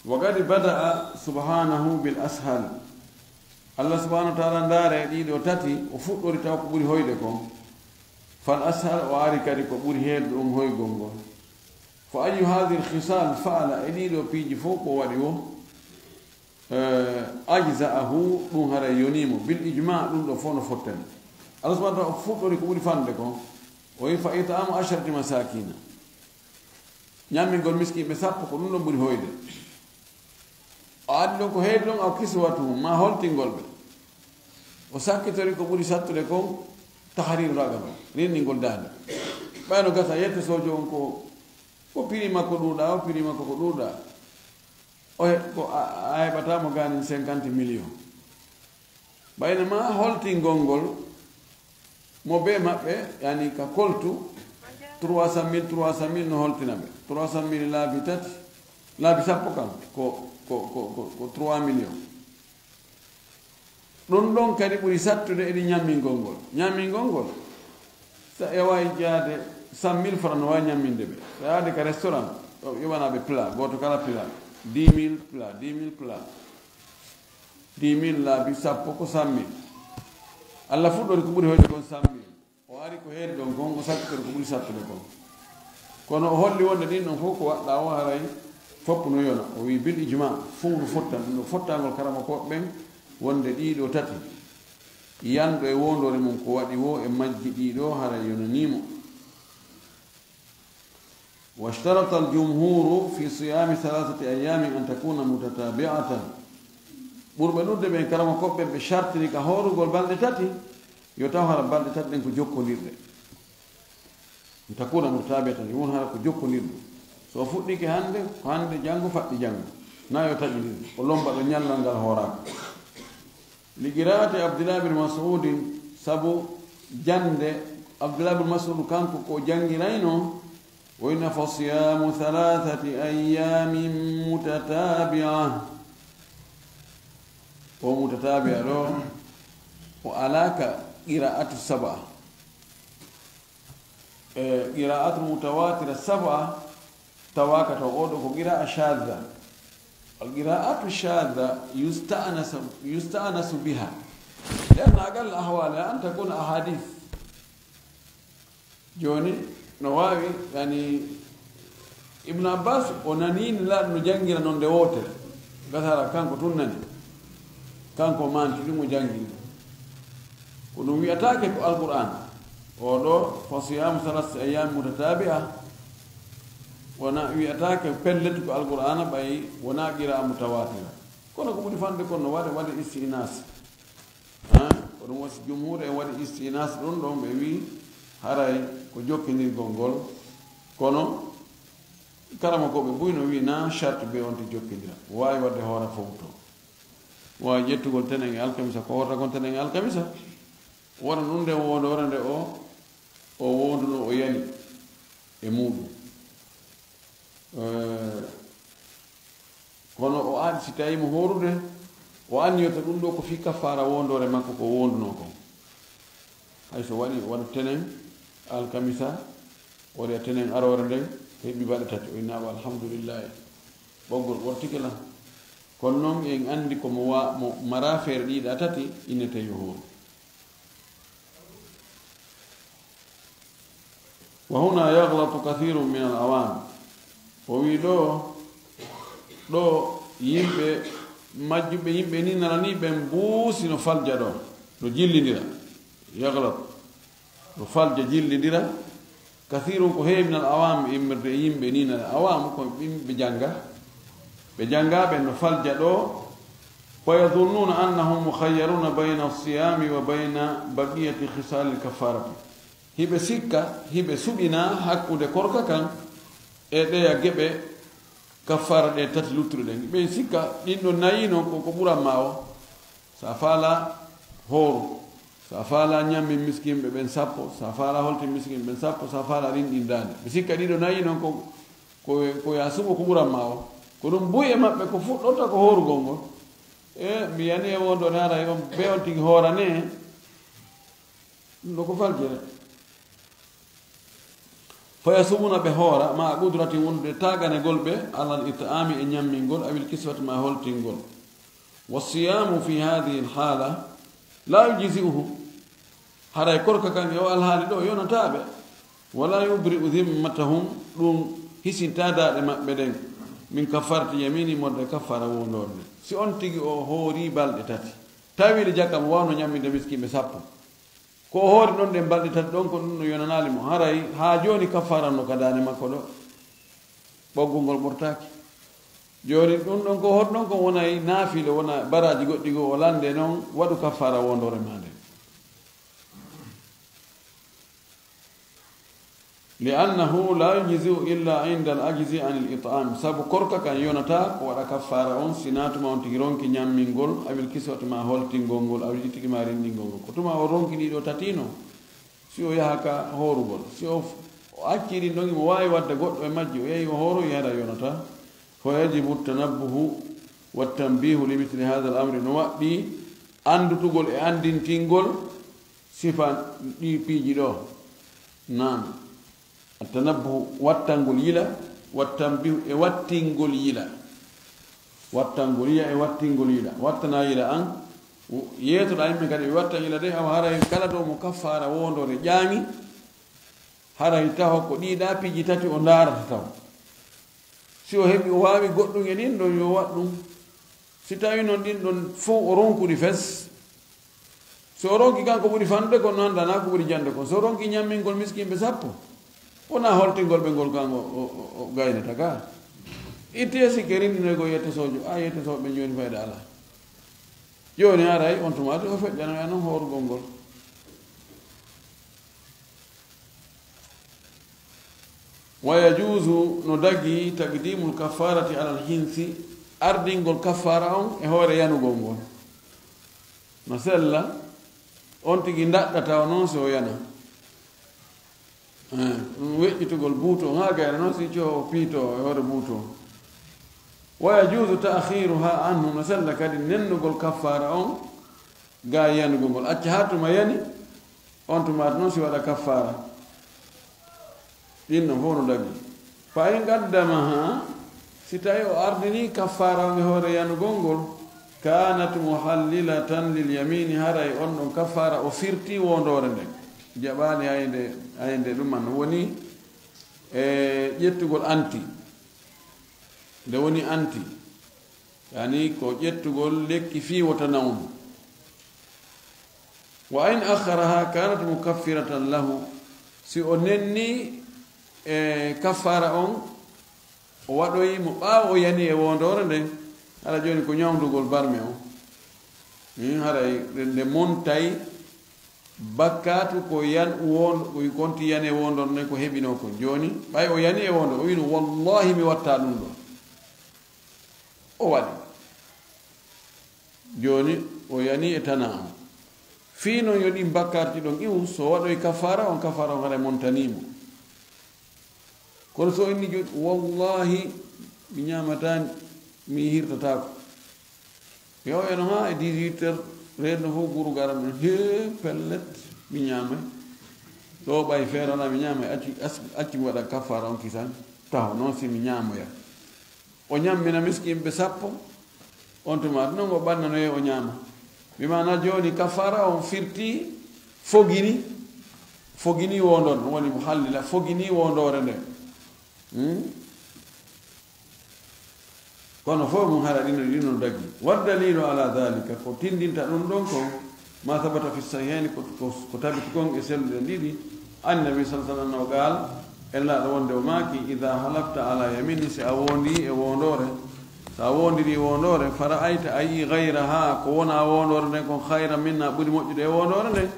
Wa qad bada'a subhanahu bil ashal. Allah subhanahu wa ta'ala, ndaare ɗii ɗoo tati, o fuɗɗori taw ko ɓuri hoyde kon. Fal ashal, o ari kadi ko ɓuri heedde ɗun hoygol ngol. Fa ayyu hadhihi al khisal fa'ala, e ɗii ɗoo piiji fow ko waɗi woo, eh, ajza'ahu, ɗun haray yonii mo, bil ijma', ɗun ɗoo fow no fottani. Allah subhanahu wa ta'ala o fuɗɗori ko ɓuri fanɗude kon. O wi'i, "Fa it'amu asharati masakina." Ɲammingol miskiiɓe sappo, ko ɗum ɗon ɓuri hoyde. O addi ɗon ko heedi ɗon, aw kiswatuhum, maa holtingol ɓe. O sakkitori ko ɓuri sattude kon, tahriru raqaba, renndingol daande. Ɓayno gasa yette soojo on ko, ko prix makko ɗuuɗaa, o prix makko ko ɗuuɗaa. O he-, ko a, a heɓataa mo gaanin cinquante millions. Ɓayno maa holtingol ngol, mo bee maɓɓe, yani ka koltu, trois cent mille, trois cent mille no holtina ɓe. Trois cent mille laabi tati, laabi sappo kam, ko, ko, ko, ko, ko trois millions. Ɗum ɗon kadi ɓuri sattude e ɗi ɲammingol ngol. Ɲammingol ngol, sa e waawi jaade cent mille francs no waawi ɲamminde ɓe. Sa yaade ka restaurant, o yoɓana ɓe plat, gooto kala plat, dix mille plat, dix mille plat. Dix mille laabi sappo ko cent mille. Alla fuɗɗori ko ɓuri hoyde kon cent mille. O ari ko heedi ɗon kon, o sakkitori ko ɓuri sattude kon. Kono o holli wonde ɗin ɗon fof ko waɗɗaa o haray fof no yona. O wi'i bil ijma, fowru fottan, ɗum ɗo fottangol karamokooɓe ɓen, wonde ɗii ɗoo tati, yanɗo e wondoore mum ko waɗi woo e majji ɗii ɗoo haray yonanii mo. واشترط الجمهور في صيام ثلاثة أيام أن تكون متتابعة. Ɓurɓe ɗuuɗude ɓen karamokooɓe ɓen ɓe shartini ka hoorugol balɗe tati, yo taw hara balɗe tati ɗen ko jokkondirɗe. أن تكون متتابعة, yo won hara ko jokkondirɗe. So o fuɗɗike hannde, ko hannde, janngo, faɗɗi janngo. Na yo taƴindir, o lomba ɗo ɲallal ngal hooraaka. لقراءة عبد الله بن مسعود, sabu jannde Abdullah bin Mas'ud kanko ko janngirayno, o inna, فصيام ثلاثة أيام متتابعة. O mutatabi'a ɗo, o alaa ka qira'atu sab'a. E qira'atu mutawatira sab'a, tawaaka to, o ɗo ko qira'a shadha. Al qira'atu shadha yusta'nasu, yusta'nasu biha. لأن أقل الأحوال أن تكون أحاديث. Jooni, no waawi, yani, Ibnu Abbas, o nanii Nelaaɗo no janngira non nde wootere. Gasa hara kanko tun nani. Kanko manti ɗum o janngiri. Ko ɗum wi'ataake ko Alqur'aana. O ɗo, فصيام ثلاثة أيام متتابعة. Wona wi'ataake pellet ko Alqur'aana, ɓay wona qira'a mutawatira. Kono ko ɓuri fanɗude kon no waɗe, waɗe isti'nas. Ha? Ko ɗum wasi jumhuur en waɗi isti'nas ɗum ɗon, ɓe wi'i haray ko jokkindirgol ngol. Kono karamokooɓe buy no wi'i na sharti be on ti jokkindira. Waawi waɗde hoora fow to. Waawi ƴettugol tenen e alkamisa, ko hoorata kon tenen e alkamisa. Wona ɗum nden wondoore nde o, o wonduno, o yani e muuɗum. Eh, kono o aadi, si tawii mo hoorude, o anniyota ɗum ɗo ko fii kaffaara wondoore makko ko wondunoo kon. Hay so waɗi, o waɗa tenen alkamisa, o waɗa tenen aroore nden, heɓi baɗe tati, o inna, "Alhamdulillahi, ɓoggol ɓortike lan." Kono non en anndi ko mo wa-, mo maraa feere ɗiɗa tati, innete yo hooru. وهنا يغلط كثير من العوام. O wi'i ɗo, ɗo yimɓe majjuɓe, yimɓe ni nana ni ɓen buusi no falja ɗo, no jillindira. Yaghlatu, no falja jillindira. Kathirun, ko heewi, min al awam, immirde e yimɓe ni nana, awam ko yimɓe jannga. Ɓe jannga ɓen no falja ɗo. Wa yadhunnuna annahum mukhayyaruna bayna as-siyami wa bayna baqiyati khisalil kaffarati. Hiɓe sikka, hiɓe suɓina hakkunde korka kan e ɗeya geɓe kaffaara ɗe tati luttuɗe ɗen. Ɓen sikka ɗin ɗon nayi non ko, ko ɓuran ma o. Sa faala hooru, sa faala ɲammin miskinɓe ɓen sappo, sa faala holtin miskinɓe ɓen sappo, sa faala rinɗin daande. Ɓe sikka ɗiɗo nayi non ko, ko, ko ya suɓo ko ɓuran ma o. Ko ɗum buy e maɓɓe ko fuɗɗorta ko hoorugol ngol. E mi yani e wondone haray on be on tigi hoorane. Ɗum ɗo ko faljere. Fa yasumuna, ɓe hoora, ma qudratin, wondude taaganegol ɓe, alal it'ami, e ɲammingol, awil kiswati, ma holtingol. Wa siyamu fi hadhihi al hala la yujzi'uhu. Haray korka kan e o alhaali ɗo yonataa ɓe. Wala yubri'u dhimmatahum, ɗum hisintaa daaɗe maɓɓe ɗen, min kaffarati yamini, modde kaffara wondorde. Si on tigi o hoori balɗe tati, tawi le jakam wawno ɲamminde miskiiɓe sappo. Ko o hoori ɗon ɗen balɗe tati ɗon, ko ɗun no yonanaali mo. Haray haa jooni kaffaara no ka daande makko ɗoo. Ɓoggol ngol ɓortaaki. Jooni ɗun ɗon ko hoɗun ɗon, ko wonay naafile, wona baraaji goɗɗi goo o lande non, waɗu kaffaara wondoore maa nden. لأنه لا يجزئ إلا عند العجز عن الإطعام. Sabu korka kan yonataa ko waɗa kaffaara on, si naa tuma on tigi ronki ɲammingol, أو الكسوة maa holtingol ngol, أو العتق maa rinɗingol ngol. Ko tuma o ronki ɗii ɗoo tati non, si o yaha ka hoorugol. Si o f-, o accii ɗin ɗon, himo waawi waɗude goɗɗo e majji, o yahi o hooroyi, haray yonataa. فيجب التنبه والتنبيه لمثل هذا الأمر. No waɗɗii anndutugol e anndintingol sifa ɗii piiji ɗoo. Naam. At-tanabbuhu, wattangol yila, wat-tanbihu, e wattingol yila. Wattangol yila e wattingol yila. Wattanaa yila an, yeetoɗaa yimɓe kadi ɓe wattan yila de, awa haray kala ɗo mo kaffaara wondoore ƴaami, haray taho ko ɗii ɗaa piiji tati o ndaarata taho. Si o heɓi, o waawi goɗɗun e ɗin ɗon, yo waɗ ɗun. Si tawii non ɗin ɗon fow o ronku ɗi fes, si o ronki kan ko ɓuri fanɗude kon, no anndanaa ko ɓuri jaŋde kon. Si o ronki ɲammingol miskinɓe sappo, wonaa holtingol ɓe ngol kan o, o, o, o gaynata ka. Ittee sikke rinɗinoygol yettesoojo, a yettesooɓe ɓen jooni fayda alaa. Jooni haray on tuma tigi o feƴƴanoya non hoorugol ngol. ويجوز, no dagii, تقديم الكفارة على الحنث, ardingol kaffaara on e hoore yanugol ngol. No sella, on tigi ndaɗɗata o non si o yana. Eh, ɗun weƴƴitugol buuto, haa gayna non si coo o piito e hoore buuto. ويجوز تأخيرها عنه, no sella kadi nennugol kaffaara on ga yanugol ngol. Acca haa tuma yani, on tuma non si waɗa kaffaara. Ɗin non fow no dagii. فإن قدمها, si tawii o ardinii kaffaara on e hoore yanugol ngol, كانت محللة لليمين, haray on ɗon kaffaara o firtii wondoore nden. Jaɓaali hay nde, hay nde ɗuman woni e ƴettugol anti. Nde woni anti. Yani ko ƴettugol lekki fii wota nawnu. وإن أخرها كانت مكفرة له. Si o nenni e kaffaara on, o waɗoyi mo ɓaawo o yani e wondoore nden, hara jooni ko ɲawndugol barme on. Min haray nde, nde montay bakkaatu ko yan-, won-, ko konti yani e wondoore nden ko heɓinoo kon. Jooni, ɓay o yani e wondoore, o wi'i no, "Wallaahi mi wattaa ɗun ɗoo." O waɗi. Jooni, o yani e tanaa on. Fii non yo ɗin bakkaatuuji ɗon iwu, so waɗoyi kaffaara on, kaffaara on haray montanii mo. Kono so inni jooni, "Wallaahi, mi ɲaamataani, mi hirtataako." Yo eno haa e dix-huit heures, reenno fow guru garan ɗon, "Hee, pellet, mi ɲaamay. Ɗoo ɓay feere wonaa mi ɲaamay, accu, as-, accu mi waɗa kaffaara on kisan, taho non si mi ɲaamoya." O ɲammina miskinɓe sappo, on tuma non o ɓannanoye o ɲaama. Bi maana jooni kafaara on firti fogini, fogini wondoore, ɗun woni muhallila, fogini wondoore nden. Hmm? Kono fow mun hara ɗino, ɗino dagi. Wa dalilu ala dhalika, ko tindinta ɗun ɗon kon, ما ثبت في الصحيحين, ko, ko, ko tabiti kon e selluɗe ɗiɗi, عن النبي صلى الله عليه وسلم أنه قال, e Nelaaɗo wonde o maaki, إذا حلفت على يمين, si a woondii e wondoore, si a woondirii wondoore, فرأيت, a yi'ii, غيرها, ko wonaa wondoore nden kon, خيرا منها, ɓuri moƴƴude e wondoore nden,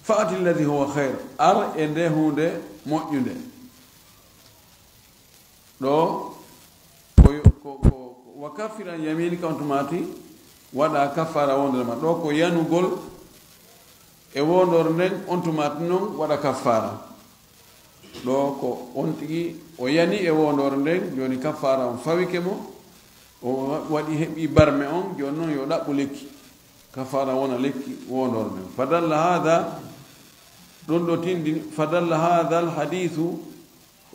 فأت الذي هو خير, ar e nde huunde moƴƴunde. Ɗoo, ko, ko, ko, وكفر عن يمينك, on tuma tigi waɗa kafaara wondoore maa. Ɗoo ko yanugol e wondoore nden, on tuma tigi non waɗa kafaara. Ɗoo ko on tigi o yani e wondoore nden, jooni kafaara on fawike mo, o waɗi heɓi barme on, jooni non yo ɗaɓɓu lekki. Kafaara wona lekki wondoore nden. فدل هذا, ɗun ɗoo tindini, فدل هذا الحديث,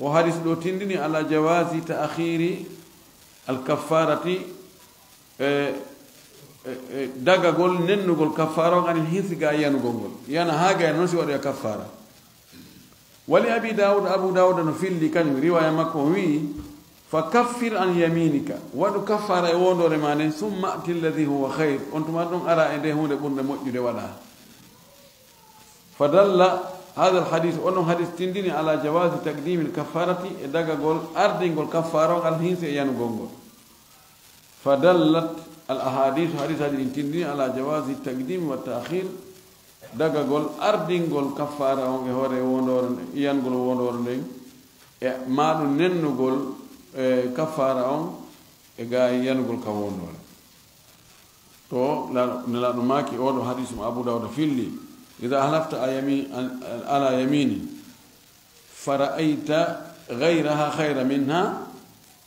oo hadis ɗoo tindini, على جواز تأخير الكفارة, e, e, e, dagagol nennugol kafaara on, عن الحنث, ga yanugol ngol. Yana haa gayna non si waɗoya kafaara. ولأبي داود, Abu Daawuda no filli kaɲun, riwaaya makko on wi'i, فكفر عن يمينك, waɗu kafaara e wondoore maa nden, ثم ائت الذي هو خير, on tuma ɗon ara e nde huunde ɓurnde moƴƴude waɗaa. فدل هذا الحديث, on ɗon hadis tindini, على جواز تقديم الكفارة, e dagagol ardingol kaffaara on, على الحنث, e yanugol ngol. فدلت الأحاديث, hadisaaji ɗin tindini, على جواز التقديم والتأخير, dagagol ardingol kaffaara on e hoore wondoore nden, yanugol wondoore nden, e maa ɗun nennugol, e, kaffaara on e gaa yanugol ka wondoore. To la-, Nelaaɗo maaki, oo ɗoo hadiisu mo Abu Daawuda filli, إذا حلفت على يمي-، على يمين فرأيت غيرها خيرا منها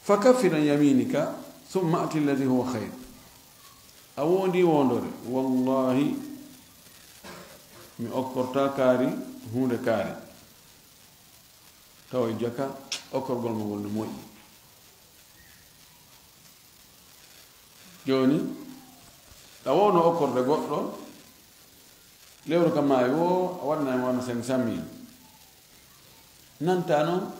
فكفر عن يمينك ثم أت الذي هو خير. A woondii woondoore, wallaahi, mi okkortaa kaari huunde kaari. Tawa e jaka, okkorgol ma ngol no moƴƴi. Jooni, a wowno okkorde goɗɗo, lewru ka maayi woo, a waɗanay mo wano cinq cent mille. Nanta non,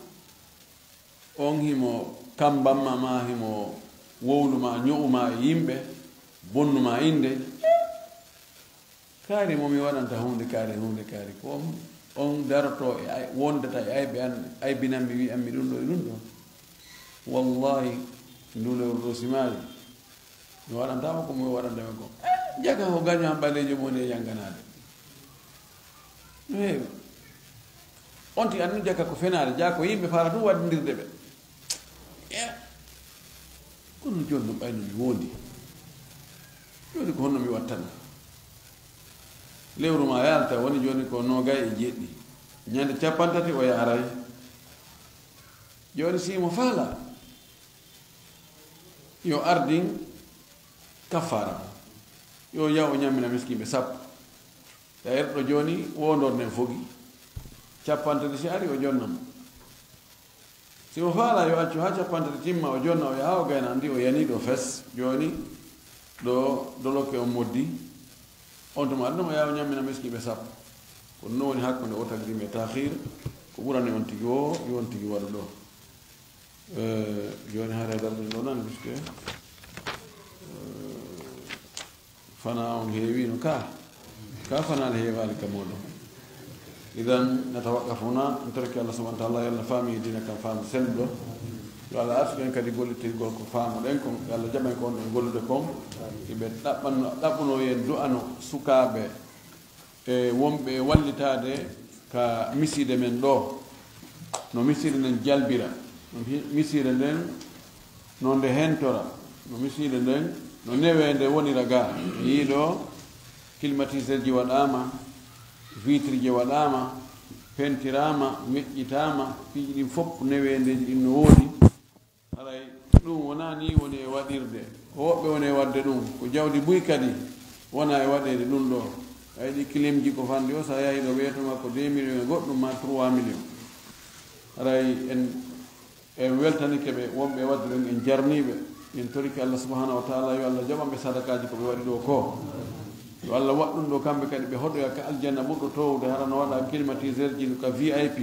on himo kamban ma, maa himo wowlu ma, ño'u ma e yimɓe, bonnu ma innde. Kaari mo mi waɗanta huunde kaari, huunde kaari, ko on, on daroto e ay-, wondata e aybe an, aybinan mi, wi'an mi ɗun ɗoo e ɗun ɗoo. Wallahi, ndu lewru ɗoo si maayi, mi waɗantaa mo ko mo waɗanta men kon. Eh, jaka ko gaño an ɓaleejo mo woni e yanganaade. No heewi. On tigi anndi jaka ko fenaare, jaka ko yimɓe faala tun waddindirde ɓe. Eh, kono jooni no ɓayno mi wondi. Jooni ko honno mi wattana? Lewru maa yalta, woni jooni ko noogay e jeɗɗi. Ñande cappanɗe tati o yaaray. Jooni si mo faala, yo ardin kaffaara. Yo yaw o ñammina miskiinɓe sappo. Tawi ɗoo jooni wondoore nden fogi. Cappanɗe tati si ari o jonna mo. Si mo faalaa yo accu haa cappanɗe tati timma, o jonna, o yaha, o gayna, anndi o yanii ɗoo fes. Jooni ɗoo dolokke on moddi. On tuma aduna mo yaha o ñammina miskiinɓe sappo. Ko ɗun woni hakkunde oo taqdim e ta'khir. Ko ɓurani on tigi woo, yo on tigi waɗu ɗoo. Eh, jooni haray darɗen ɗoo nani, puisque, eh, fanaa on heewiino ka. Ka fanaale heewaali ka mooɗon. Idan, natawaqqafu huna, en torike Allah subhanahu wa ta'ala, yo Allah faami diina kan faamu selluɗo. Yo Allah arsuɗen kadi gollitirgol ko faamuɗen kon, yo Allah jaɓan ko wonɗen gollude kon. Hiɓe ɗaɓɓanno, ɗaɓɓuno en du'ano sukaaɓe e wonɓe e wallitaade ka misiide men ɗoo, no misiide nden jalbira, no mi-, misiide nden no nde hentora, no misiide nden no neweende wonira gaa. Yiiɗo climatiseur ji waɗaama, vitre ji waɗaama, pentiraama, meƴƴitaama, piiji ɗin fof neweendeeji ɗin no woodi. Haray ɗun wonaa nii woni e waɗirde. Ko woɓɓe woni e waɗde ɗun. Ko jawdi buy kadi wonaa e waɗeede ɗun ɗoo. Ay ɗi kilimji ko fanɗi o, si a yahii ɗo ɓe yetto maa ko deux millions e goɗɗun maa trois millions. Haray en, en weltanike ɓe, wonɓe e waɗde ɗun en jarnii ɓe. En torike Allah subhanahu wa ta'ala yo Allah jaɓan ɓe sadakaaji ko ɓe waɗi ɗoo koo. Yo Allah waɗ ɗun ɗoo kamɓe kadi ɓe hoɗoya ka aljanna ɓurɗo toowude, hara no waɗa climatiseur ji ka V I P.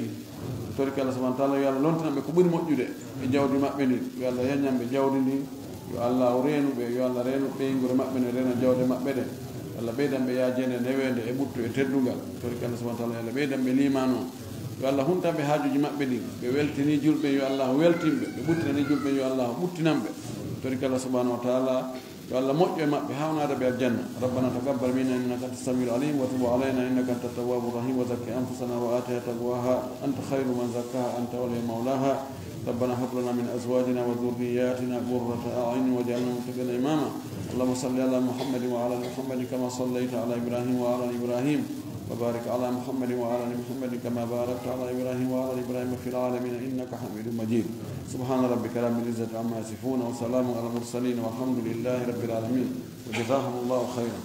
Torike Allah subhanahu wa ta'ala, yo Allah lontinan ɓe ko ɓuri moƴƴude e jawdi maɓɓe ndin. Yo Allah yañan ɓe jawdi ndin. Yo Allah reenu ɓe, yo Allah reenu ɓeynguure maɓɓe nden, reena jawɗe maɓɓe ɗen. Yo Allah ɓeydan ɓe yaajeende neweende e ɓuttu e teddungal. Torike Allah subhanahu wa ta'ala, yo Allah ɓeydan ɓe liimaanu. Yo Allah huntan ɓe haajuuji maɓɓe ɗin. Ɓe weltinii julɓe, yo Allah weltin ɓe. Ɓe ɓuttinanii julɓe, yo Allah ɓuttinan ɓe. Torike Allah subhanahu wa ta'ala, Yo Allah moƴƴo e maɓɓe, hawnaade ɓe aljanna. ربنا تقبل منا إنك أنت السميع العليم وتب علينا إنك أنت التواب الرحيم وزكي أنفسنا وآتها تقواها أنت خير من زكاها أنت وليها مولاها. ربنا هب لنا من أزواجنا وذرياتنا قرة أعين واجعلنا للمتقين إماما. اللهم صل على محمد وعلى آل محمد كما صليت على إبراهيم وعلى آل إبراهيم وبارك على محمد وعلى آل محمد كما باركت على إبراهيم وعلى آل إبراهيم في العالمين إنك حميد مجيد. سبحان ربك رب العزة عما يصفون وسلام على المرسلين والحمد لله رب العالمين. وجزاهم الله خيرا.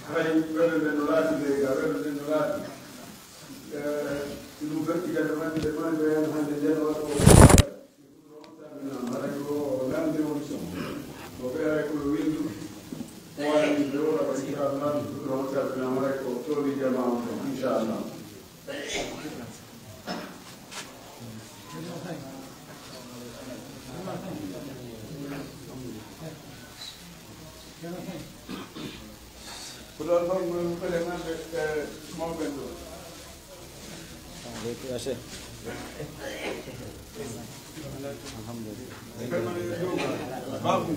Haray, welo nden no laaɓi, ɓe ga welo nden no laaɓi. Eh, si ɗum fetti kadi, mande, mande, hande nden waɗo. Haray ko lamnde woni son. Ko ɓe haray ko windu. Ko wala ni ɓe wala ko, inchallah, ko ɗon salminaama, haray ko toli jamaa on ton, inchallah. Ko ɗon fof mo fele maɓɓe, ɓe mawɓe ɗo. Alhamdulillah. Babu.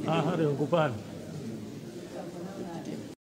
Ah, haɗe on kubaani.